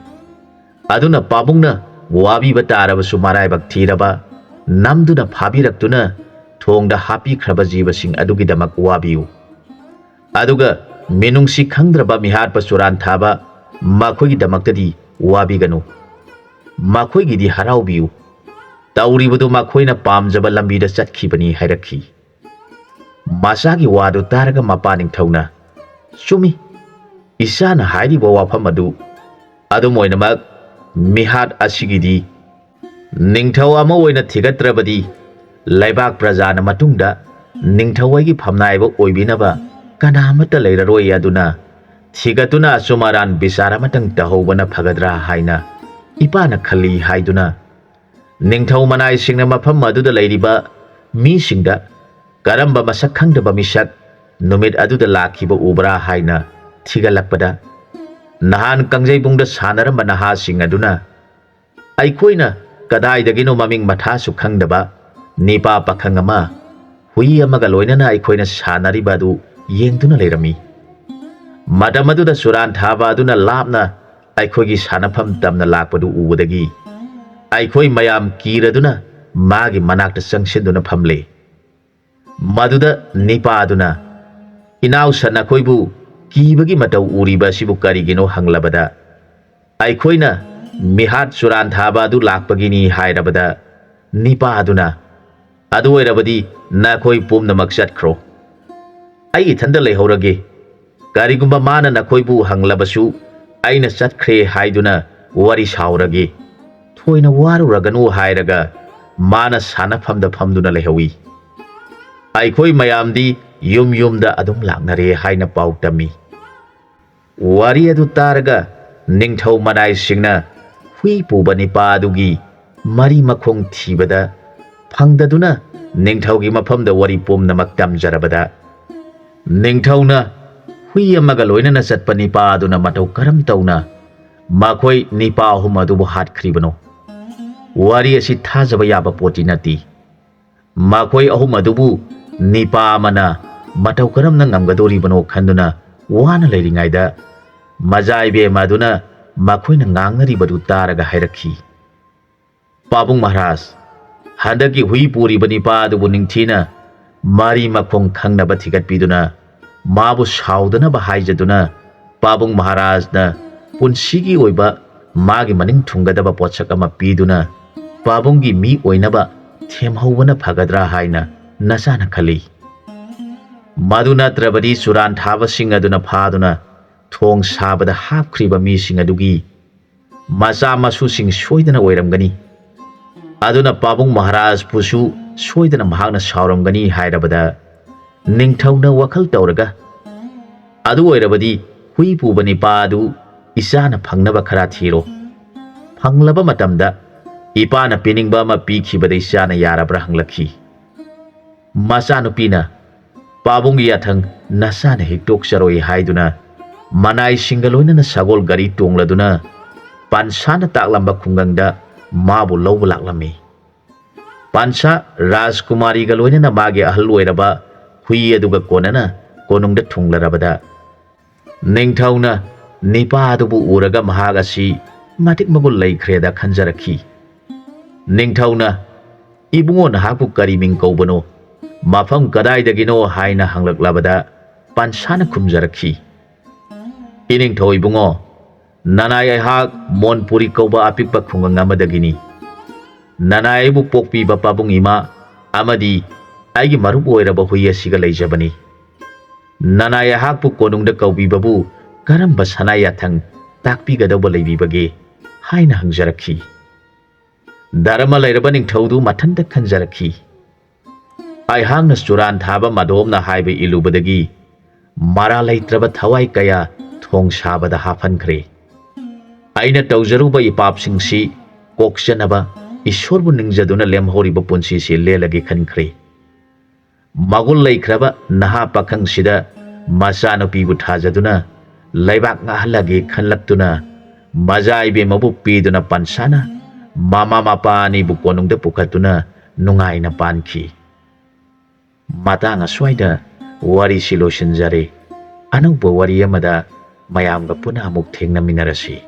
ꯑꯗꯨꯅ ꯄꯥꯕꯨꯡꯅ ꯋꯥꯕꯤꯕ ꯇꯥꯔꯕꯁꯨ ꯃꯔꯥꯏꯕꯛ ꯊꯤꯔꯕ ꯅꯝꯗꯨꯅ ꯐꯥꯕꯤꯔꯛꯇꯨꯅ ꯊꯣꯡꯗ ꯍꯥꯞꯄꯤꯈ꯭ꯔꯕ ꯖꯤꯕꯁꯤꯡ ꯑꯗꯨꯒꯤꯗꯃꯛ ꯋꯥꯕꯤꯌꯨ꯫ ꯑꯗꯨꯒ ꯃꯤꯅꯨꯡꯁꯤ ꯈꯪꯗ꯭ꯔꯕ ꯃꯤꯍꯥꯠꯄ ꯆꯨꯔꯥꯟ ꯊꯥꯕ ꯃꯈꯣꯏꯒꯤꯗꯃꯛꯇꯗꯤ ꯋꯥꯕꯤꯒꯅꯨ꯫ ꯃꯈꯣꯏꯒꯤꯗꯤ ꯍꯔꯥꯎꯕꯤꯌꯨ꯫ ꯇꯧꯔꯤꯕꯗꯨ ꯃꯈꯣꯏꯅ ꯄꯥꯝꯖꯕ ꯂꯝꯕꯤꯗ ꯆꯠꯈꯤꯕꯅꯤ ꯍꯥꯏꯔꯛꯈꯤ꯫ ꯃꯆꯥꯒꯤ ꯋꯥꯗꯨ ꯇꯥꯔꯒ ꯃꯄꯥ ꯅꯤꯡꯊꯧꯅ, "ꯆꯨꯝꯃꯤ, ꯏꯆꯥꯅ ꯍꯥꯏꯔꯤꯕ ꯋꯥꯐꯝ ꯑꯗꯨ꯫ ꯑꯗꯨꯝ ꯑꯣꯏꯅꯃꯛ, ꯃꯤꯍꯥꯠ ꯑꯁꯤꯒꯤꯗꯤ ꯅꯤꯡꯊꯧ ꯑꯃ ꯑꯣꯏꯅ ꯊꯤꯒꯠꯇ꯭ꯔꯕꯗꯤ ꯂꯩꯕꯥꯛ ꯄ꯭ꯔꯖꯥꯅ ꯃꯇꯨꯡꯗ ꯅꯤꯡꯊꯧ ꯑꯩꯒꯤ ꯐꯝꯅꯥꯏꯕ ꯑꯣꯏꯕꯤꯅꯕ ꯀꯅꯥ ꯑꯃꯠꯇ ꯂꯩꯔꯔꯣꯏ꯫ ꯑꯗꯨꯅ ꯊꯤꯒꯠꯇꯨꯅ ꯑꯆꯨꯝ ꯑꯔꯥꯟ ꯕꯤꯆꯥꯔ ꯑꯃꯇꯪ ꯇꯧꯍꯧꯕꯅ ꯐꯒꯗ꯭ꯔꯥ ꯍꯥꯏꯅ ꯏꯄꯥꯅ ꯈꯜꯂꯤ" ꯍꯥꯏꯗꯨꯅ ꯅꯤꯡꯊꯧ ꯃꯅꯥꯏꯁꯤꯡꯅ ꯃꯐꯝ ꯑꯗꯨꯗ ꯂꯩꯔꯤꯕ ꯃꯤꯁꯤꯡꯗ ꯀꯔꯝꯕ ꯃꯁꯛ ꯈꯪꯗꯕ ꯃꯤꯁꯛ ꯅꯨꯃꯤꯠ ꯑꯗꯨꯗ ꯂꯥꯛꯈꯤꯕ ꯎꯕ꯭ꯔꯥ ꯍꯥꯏꯅ ꯊꯤꯒꯠꯂꯛꯄꯗ, ꯅꯍꯥꯟ ꯀꯪꯖꯩꯕꯨꯡꯗ ꯁꯥꯟꯅꯔꯝꯕ ꯅꯍꯥꯁꯤꯡ ꯑꯗꯨꯅ ꯑꯩꯈꯣꯏꯅ ꯀꯗꯥꯏꯗꯒꯤꯅꯣ ꯃꯃꯤꯡ ꯃꯊꯥꯁꯨ ꯈꯪꯗꯕ ꯅꯤꯄꯥ ꯄꯥꯈꯪ ꯑꯃ ꯍꯨꯏ ꯑꯃꯒ ꯂꯣꯏꯅꯅ ꯑꯩꯈꯣꯏꯅ ꯁꯥꯟꯅꯔꯤꯕ ꯑꯗꯨ ꯌꯦꯡꯗꯨꯅ ꯂꯩꯔꯝꯃꯤ꯫ ꯃꯇꯝ ꯑꯗꯨꯗ ꯆꯨꯔꯥꯟ ꯊꯥꯕ ꯑꯗꯨꯅ ꯂꯥꯞꯅ ꯑꯩꯈꯣꯏꯒꯤ ꯁꯥꯟꯅꯐꯝ ꯇꯝꯅ ꯂꯥꯛꯄꯗꯨ ꯎꯕꯗꯒꯤ ꯑꯩꯈꯣꯏ ꯃꯌꯥꯝ ꯀꯤꯔꯗꯨꯅ ꯃꯥꯒꯤ ꯃꯅꯥꯛꯇ ꯆꯪꯁꯤꯟꯗꯨꯅ ꯐꯝꯂꯦ꯫ ꯃꯗꯨꯗ ꯅꯤꯄꯥꯗꯨꯅ, "ꯏꯅꯥꯎꯁ, ꯅꯈꯣꯏꯕꯨ ꯀꯤꯕꯒꯤ ꯃꯇꯧ ꯎꯔꯤꯕ ꯑꯁꯤꯕꯨ ꯀꯔꯤꯒꯤꯅꯣ?" ꯍꯪꯂꯕꯗ, "ꯑꯩꯈꯣꯏꯅ ꯃꯤꯍꯥꯠ ꯆꯨꯔꯥꯟ ꯊꯥꯕ ꯑꯗꯨ ꯂꯥꯛꯄꯒꯤꯅꯤ" ꯍꯥꯏꯔꯕꯗ, ꯅꯤꯄꯥꯗꯨꯅ, "ꯑꯗꯨ ꯑꯣꯏꯔꯕꯗꯤ ꯅꯈꯣꯏ ꯄꯨꯝꯅꯃꯛ ꯆꯠꯈ꯭ꯔꯣ꯫ ꯑꯩ ꯏꯊꯟꯗ ꯂꯩꯍꯧꯔꯒꯦ꯫ ꯀꯔꯤꯒꯨꯝꯕ ꯃꯥꯅ ꯅꯈꯣꯏꯕꯨ ꯍꯪꯂꯕꯁꯨ ꯑꯩꯅ ꯆꯠꯈ꯭ꯔꯦ ꯍꯥꯏꯗꯨꯅ ꯋꯥꯔꯤ ꯁꯥꯎꯔꯒꯦ꯫ ꯊꯣꯏꯅ ꯋꯥꯔꯨꯔꯒꯅꯨ" ꯍꯥꯏꯔꯒ ꯃꯥꯅ ꯁꯥꯟꯅꯐꯝꯗ ꯐꯝꯗꯨꯅ ꯂꯩꯍꯧꯏ꯫ ꯑꯩꯈꯣꯏ ꯃꯌꯥꯝꯗꯤ ꯌꯨꯝ ꯌꯨꯝꯗ ꯑꯗꯨꯝ ꯂꯥꯛꯅꯔꯦ ꯍꯥꯏꯅ ꯄꯥꯎ ꯇꯝꯃꯤ꯫ ꯋꯥꯔꯤ ꯑꯗꯨ ꯇꯥꯔꯒ ꯅꯤꯡꯊꯧ ꯃꯅꯥꯏꯁꯤꯡꯅ ꯍꯨꯏ ꯄꯨꯕ ꯅꯤꯄꯥ ꯑꯗꯨꯒꯤ ꯃꯔꯤ ꯃꯈꯣꯡ ꯊꯤꯕꯗ ꯐꯪꯗꯗꯨꯅ ꯅꯤꯡꯊꯧꯒꯤ ꯃꯐꯝꯗ ꯋꯥꯔꯤ ꯄꯨꯝꯅꯃꯛ ꯇꯝꯖꯔꯕꯗ, ꯅꯤꯡꯊꯧꯅ ꯍꯨꯏ ꯑꯃꯒ ꯂꯣꯏꯅꯅ ꯆꯠꯄ ꯅꯤꯄꯥ ꯑꯗꯨꯅ ꯃꯇꯧ ꯀꯔꯝ ꯇꯧꯅ ꯃꯈꯣꯏ ꯅꯤꯄꯥ ꯑꯍꯨꯝ ꯑꯗꯨꯕꯨ ꯍꯥꯠꯈ꯭ꯔꯤꯕꯅꯣ? ꯋꯥꯔꯤ ꯑꯁꯤ ꯊꯥꯖꯕ ꯌꯥꯕ ꯄꯣꯠꯇꯤ ꯅꯠꯇꯦ꯫ ꯃꯈꯣꯏ ꯑꯍꯨꯝ ꯑꯗꯨꯕꯨ ꯅꯤꯄꯥ ꯑꯃꯅ ꯃꯇꯧ ꯀꯔꯝꯅ ꯉꯝꯒꯗꯧꯔꯤꯕꯅꯣ ꯈꯟꯗꯨꯅ ꯋꯥꯅ ꯂꯩꯔꯤꯉꯩꯗ, ꯃꯖꯥ ꯏꯕꯦꯝꯃ ꯑꯗꯨꯅ ꯃꯈꯣꯏꯅ ꯉꯥꯡꯅꯔꯤꯕꯗꯨ ꯇꯥꯔꯒ ꯍꯥꯏꯔꯛꯈꯤ, "ꯄꯥꯕꯨꯡ ꯃꯍꯥꯔꯥꯖ, ꯍꯟꯗꯛꯀꯤ ꯍꯨꯏ ꯄꯨꯔꯤꯕ ꯅꯤꯄꯥ ꯑꯗꯨꯕꯨ ꯅꯤꯡꯊꯤꯅ ꯃꯔꯤ ꯃꯈꯣꯡ ꯈꯪꯅꯕ ꯊꯤꯒꯠꯄꯤꯗꯨꯅ ꯃꯥꯕꯨ ꯁꯥꯎꯗꯅꯕ ꯍꯥꯏꯖꯗꯨꯅ ꯄꯥꯕꯨꯡ ꯃꯍꯥꯔꯥꯖꯅ ꯄꯨꯟꯁꯤꯒꯤ ꯑꯣꯏꯕ ꯃꯥꯒꯤ ꯃꯅꯤꯡ ꯊꯨꯡꯒꯗꯕ ꯄꯣꯠꯁꯛ ꯑꯃ ꯄꯤꯗꯨꯅ ꯄꯥꯕꯨꯡꯒꯤ ꯃꯤ ꯑꯣꯏꯅꯕ ꯊꯦꯝꯍꯧꯕꯅ ꯐꯒꯗ꯭ꯔꯥ ꯍꯥꯏꯅ ꯅꯆꯥꯅ ꯈꯜꯂꯤ꯫ ꯃꯗꯨ ꯅꯠꯇ꯭ꯔꯕꯗꯤ ꯆꯨꯔꯥꯟ ꯊꯥꯕꯁꯤꯡ ꯑꯗꯨꯅ ꯐꯥꯗꯨꯅ ꯊꯣꯡ ꯁꯥꯕꯗ ꯍꯥꯞꯈ꯭ꯔꯤꯕ ꯃꯤꯁꯤꯡ ꯑꯗꯨꯒꯤ ꯃꯆꯥ ꯃꯁꯨꯁꯤꯡ ꯁꯣꯏꯗꯅ ꯑꯣꯏꯔꯝꯒꯅꯤ꯫ ꯑꯗꯨꯅ ꯄꯥꯕꯨꯡ ꯃꯍꯥꯔꯥꯖꯄꯨꯁꯨ ꯁꯣꯏꯗꯅ ꯃꯍꯥꯛꯅ ꯁꯥꯎꯔꯝꯒꯅꯤ" ꯍꯥꯏꯔꯕꯗ, ꯅꯤꯡꯊꯧꯅ ꯋꯥꯈꯜ ꯇꯧꯔꯒ, "ꯑꯗꯨ ꯑꯣꯏꯔꯕꯗꯤ ꯍꯨꯏ ꯄꯨꯕ ꯅꯤꯄꯥ ꯑꯗꯨ ꯏꯆꯥꯅ ꯐꯪꯅꯕ ꯈꯔ ꯊꯤꯔꯣ꯫ ꯐꯪꯂꯕ ꯃꯇꯝꯗ ꯏꯄꯥꯅ ꯄꯤꯅꯤꯡꯕ ꯑꯃ ꯄꯤꯈꯤꯕꯗ ꯏꯆꯥꯅ ꯌꯥꯔꯕ꯭ꯔꯥ?" ꯍꯪꯂꯛꯈꯤ꯫ ꯃꯆꯥꯅꯨꯄꯤꯅ, "ꯄꯥꯕꯨꯡꯒꯤ ꯌꯥꯊꯪ ꯅꯆꯥꯅ ꯍꯤꯛꯇꯣꯛꯆꯔꯣꯏ" ꯍꯥꯏꯗꯨꯅ ꯃꯅꯥꯏꯁꯤꯡꯒ ꯂꯣꯏꯅꯅ ꯁꯒꯣꯜ ꯒꯥꯔꯤ ꯇꯣꯡꯂꯗꯨꯅ ꯄꯥꯟꯁꯥꯅ ꯇꯥꯛꯂꯝꯕ ꯈꯨꯡꯒꯪꯗ ꯃꯥꯕꯨ ꯂꯧꯕ ꯂꯥꯛꯂꯝꯃꯤ꯫ ꯄꯥꯟꯁꯥ ꯔꯥꯖꯀꯨꯃꯥꯔꯤꯒ ꯂꯣꯏꯅꯅ ꯃꯥꯒꯤ ꯑꯍꯜ ꯑꯣꯏꯔꯕ ꯍꯨꯏ ꯑꯗꯨꯒ ꯀꯣꯟꯅꯅ ꯀꯣꯅꯨꯡꯗ ꯊꯨꯡꯂꯔꯕꯗ, ꯅꯤꯡꯊꯧꯅ ꯅꯤꯄꯥ ꯑꯗꯨꯕꯨ ꯎꯔꯒ ꯃꯍꯥꯛ ꯑꯁꯤ ꯃꯇꯤꯛ ꯃꯒꯨꯟ ꯂꯩꯈ꯭ꯔꯦꯗ ꯈꯟꯖꯔꯛꯈꯤ꯫ ꯅꯤꯡꯊꯧꯅ, "ꯏꯕꯨꯡꯉꯣ, ꯅꯍꯥꯛꯄꯨ ꯀꯔꯤ ꯃꯤꯡ ꯀꯧꯕꯅꯣ? ꯃꯐꯝ ꯀꯗꯥꯏꯗꯒꯤꯅꯣ?" ꯍꯥꯏꯅ ꯍꯪꯂꯛꯂꯕꯗ, ꯄꯥꯟꯁꯥꯅ ꯈꯨꯝꯖꯔꯛꯈꯤ, "ꯏꯅꯤꯡꯊꯧ ꯏꯕꯨꯡꯉꯣ, ꯅꯅꯥꯏ ꯑꯩꯍꯥꯛ ꯃꯣꯟꯄꯨꯔꯤ ꯀꯧꯕ ꯑꯄꯤꯛꯄ ꯈꯨꯡꯒꯪ ꯑꯃꯗꯒꯤꯅꯤ꯫ ꯅꯅꯥꯏ ꯑꯩꯕꯨ ꯄꯣꯛꯄꯤꯕ ꯄꯥꯕꯨꯡ ꯏꯃꯥ ꯑꯃꯗꯤ ꯑꯩꯒꯤ ꯃꯔꯨꯞ ꯑꯣꯏꯔꯕ ꯍꯨꯏ ꯑꯁꯤꯒ ꯂꯩꯖꯕꯅꯤ꯫ ꯅꯅꯥꯏ ꯑꯩꯍꯥꯛꯄꯨ ꯀꯣꯅꯨꯡꯗ ꯀꯧꯕꯤꯕꯕꯨ ꯀꯔꯝꯕ ꯁꯅꯥ ꯌꯥꯊꯪ ꯇꯥꯛꯄꯤꯒꯗꯧꯕ ꯂꯩꯕꯤꯕꯒꯦ?" ꯍꯥꯏꯅ ꯍꯪꯖꯔꯛꯈꯤ꯫ ꯙꯔꯃ ꯂꯩꯔꯕ ꯅꯤꯡꯊꯧꯗꯨ ꯃꯊꯟꯇ ꯈꯟꯖꯔꯛꯈꯤ, "ꯑꯩꯍꯥꯛꯅ ꯆꯨꯔꯥꯟ ꯊꯥꯕ ꯃꯗꯣꯝꯅ ꯍꯥꯏꯕ ꯏꯜꯂꯨꯕꯗꯒꯤ ꯃꯔꯥ ꯂꯩꯇ꯭ꯔꯕ ꯊꯋꯥꯏ ꯀꯌꯥ ꯊꯣꯡ ꯁꯥꯕꯗ ꯍꯥꯞꯍꯟꯈ꯭ꯔꯦ꯫ ꯑꯩꯅ ꯇꯧꯖꯔꯨꯕ ꯏꯄꯥꯞꯁꯤꯡꯁꯤ ꯀꯣꯛꯆꯅꯕ ꯏꯁꯣꯔꯕꯨ ꯅꯤꯡꯖꯗꯨꯅ ꯂꯦꯝꯍꯧꯔꯤꯕ ꯄꯨꯟꯁꯤꯁꯤ ꯂꯦꯜꯂꯒꯦ ꯈꯟꯈ꯭ꯔꯦ꯫ ꯃꯒꯨꯟ ꯂꯩꯈ꯭ꯔꯕ ꯅꯍꯥ ꯄꯥꯈꯪꯁꯤꯗ ꯃꯆꯥꯅꯨꯄꯤꯕꯨ ꯊꯥꯖꯗꯨꯅ ꯂꯩꯕꯥꯛ ꯉꯥꯛꯍꯜꯂꯒꯦ ꯈꯜꯂꯛꯇꯨꯅ ꯃꯖꯥ ꯏꯕꯦꯝꯃꯕꯨ ꯄꯤꯗꯨꯅ ꯄꯟꯁꯥꯅ ꯃꯃꯥ ꯃꯄꯥ ꯑꯅꯤꯕꯨ ꯀꯣꯅꯨꯡꯗ ꯄꯨꯈꯠꯇꯨꯅ ꯅꯨꯡꯉꯥꯏꯅ ꯄꯥꯟꯈꯤ꯫ ꯃꯇꯥꯡ ꯑꯁ꯭ꯋꯥꯏꯗ ꯋꯥꯔꯤꯁꯤ ꯂꯣꯏꯁꯤꯟꯖꯔꯦ꯫ ꯑꯅꯧꯕ ꯋꯥꯔꯤ ꯑꯃꯗ ꯃꯌꯥꯝꯒ ꯄꯨꯟꯅ ꯑꯃꯨꯛ ꯊꯦꯡꯅꯃꯤꯟꯅꯔꯁꯤ꯫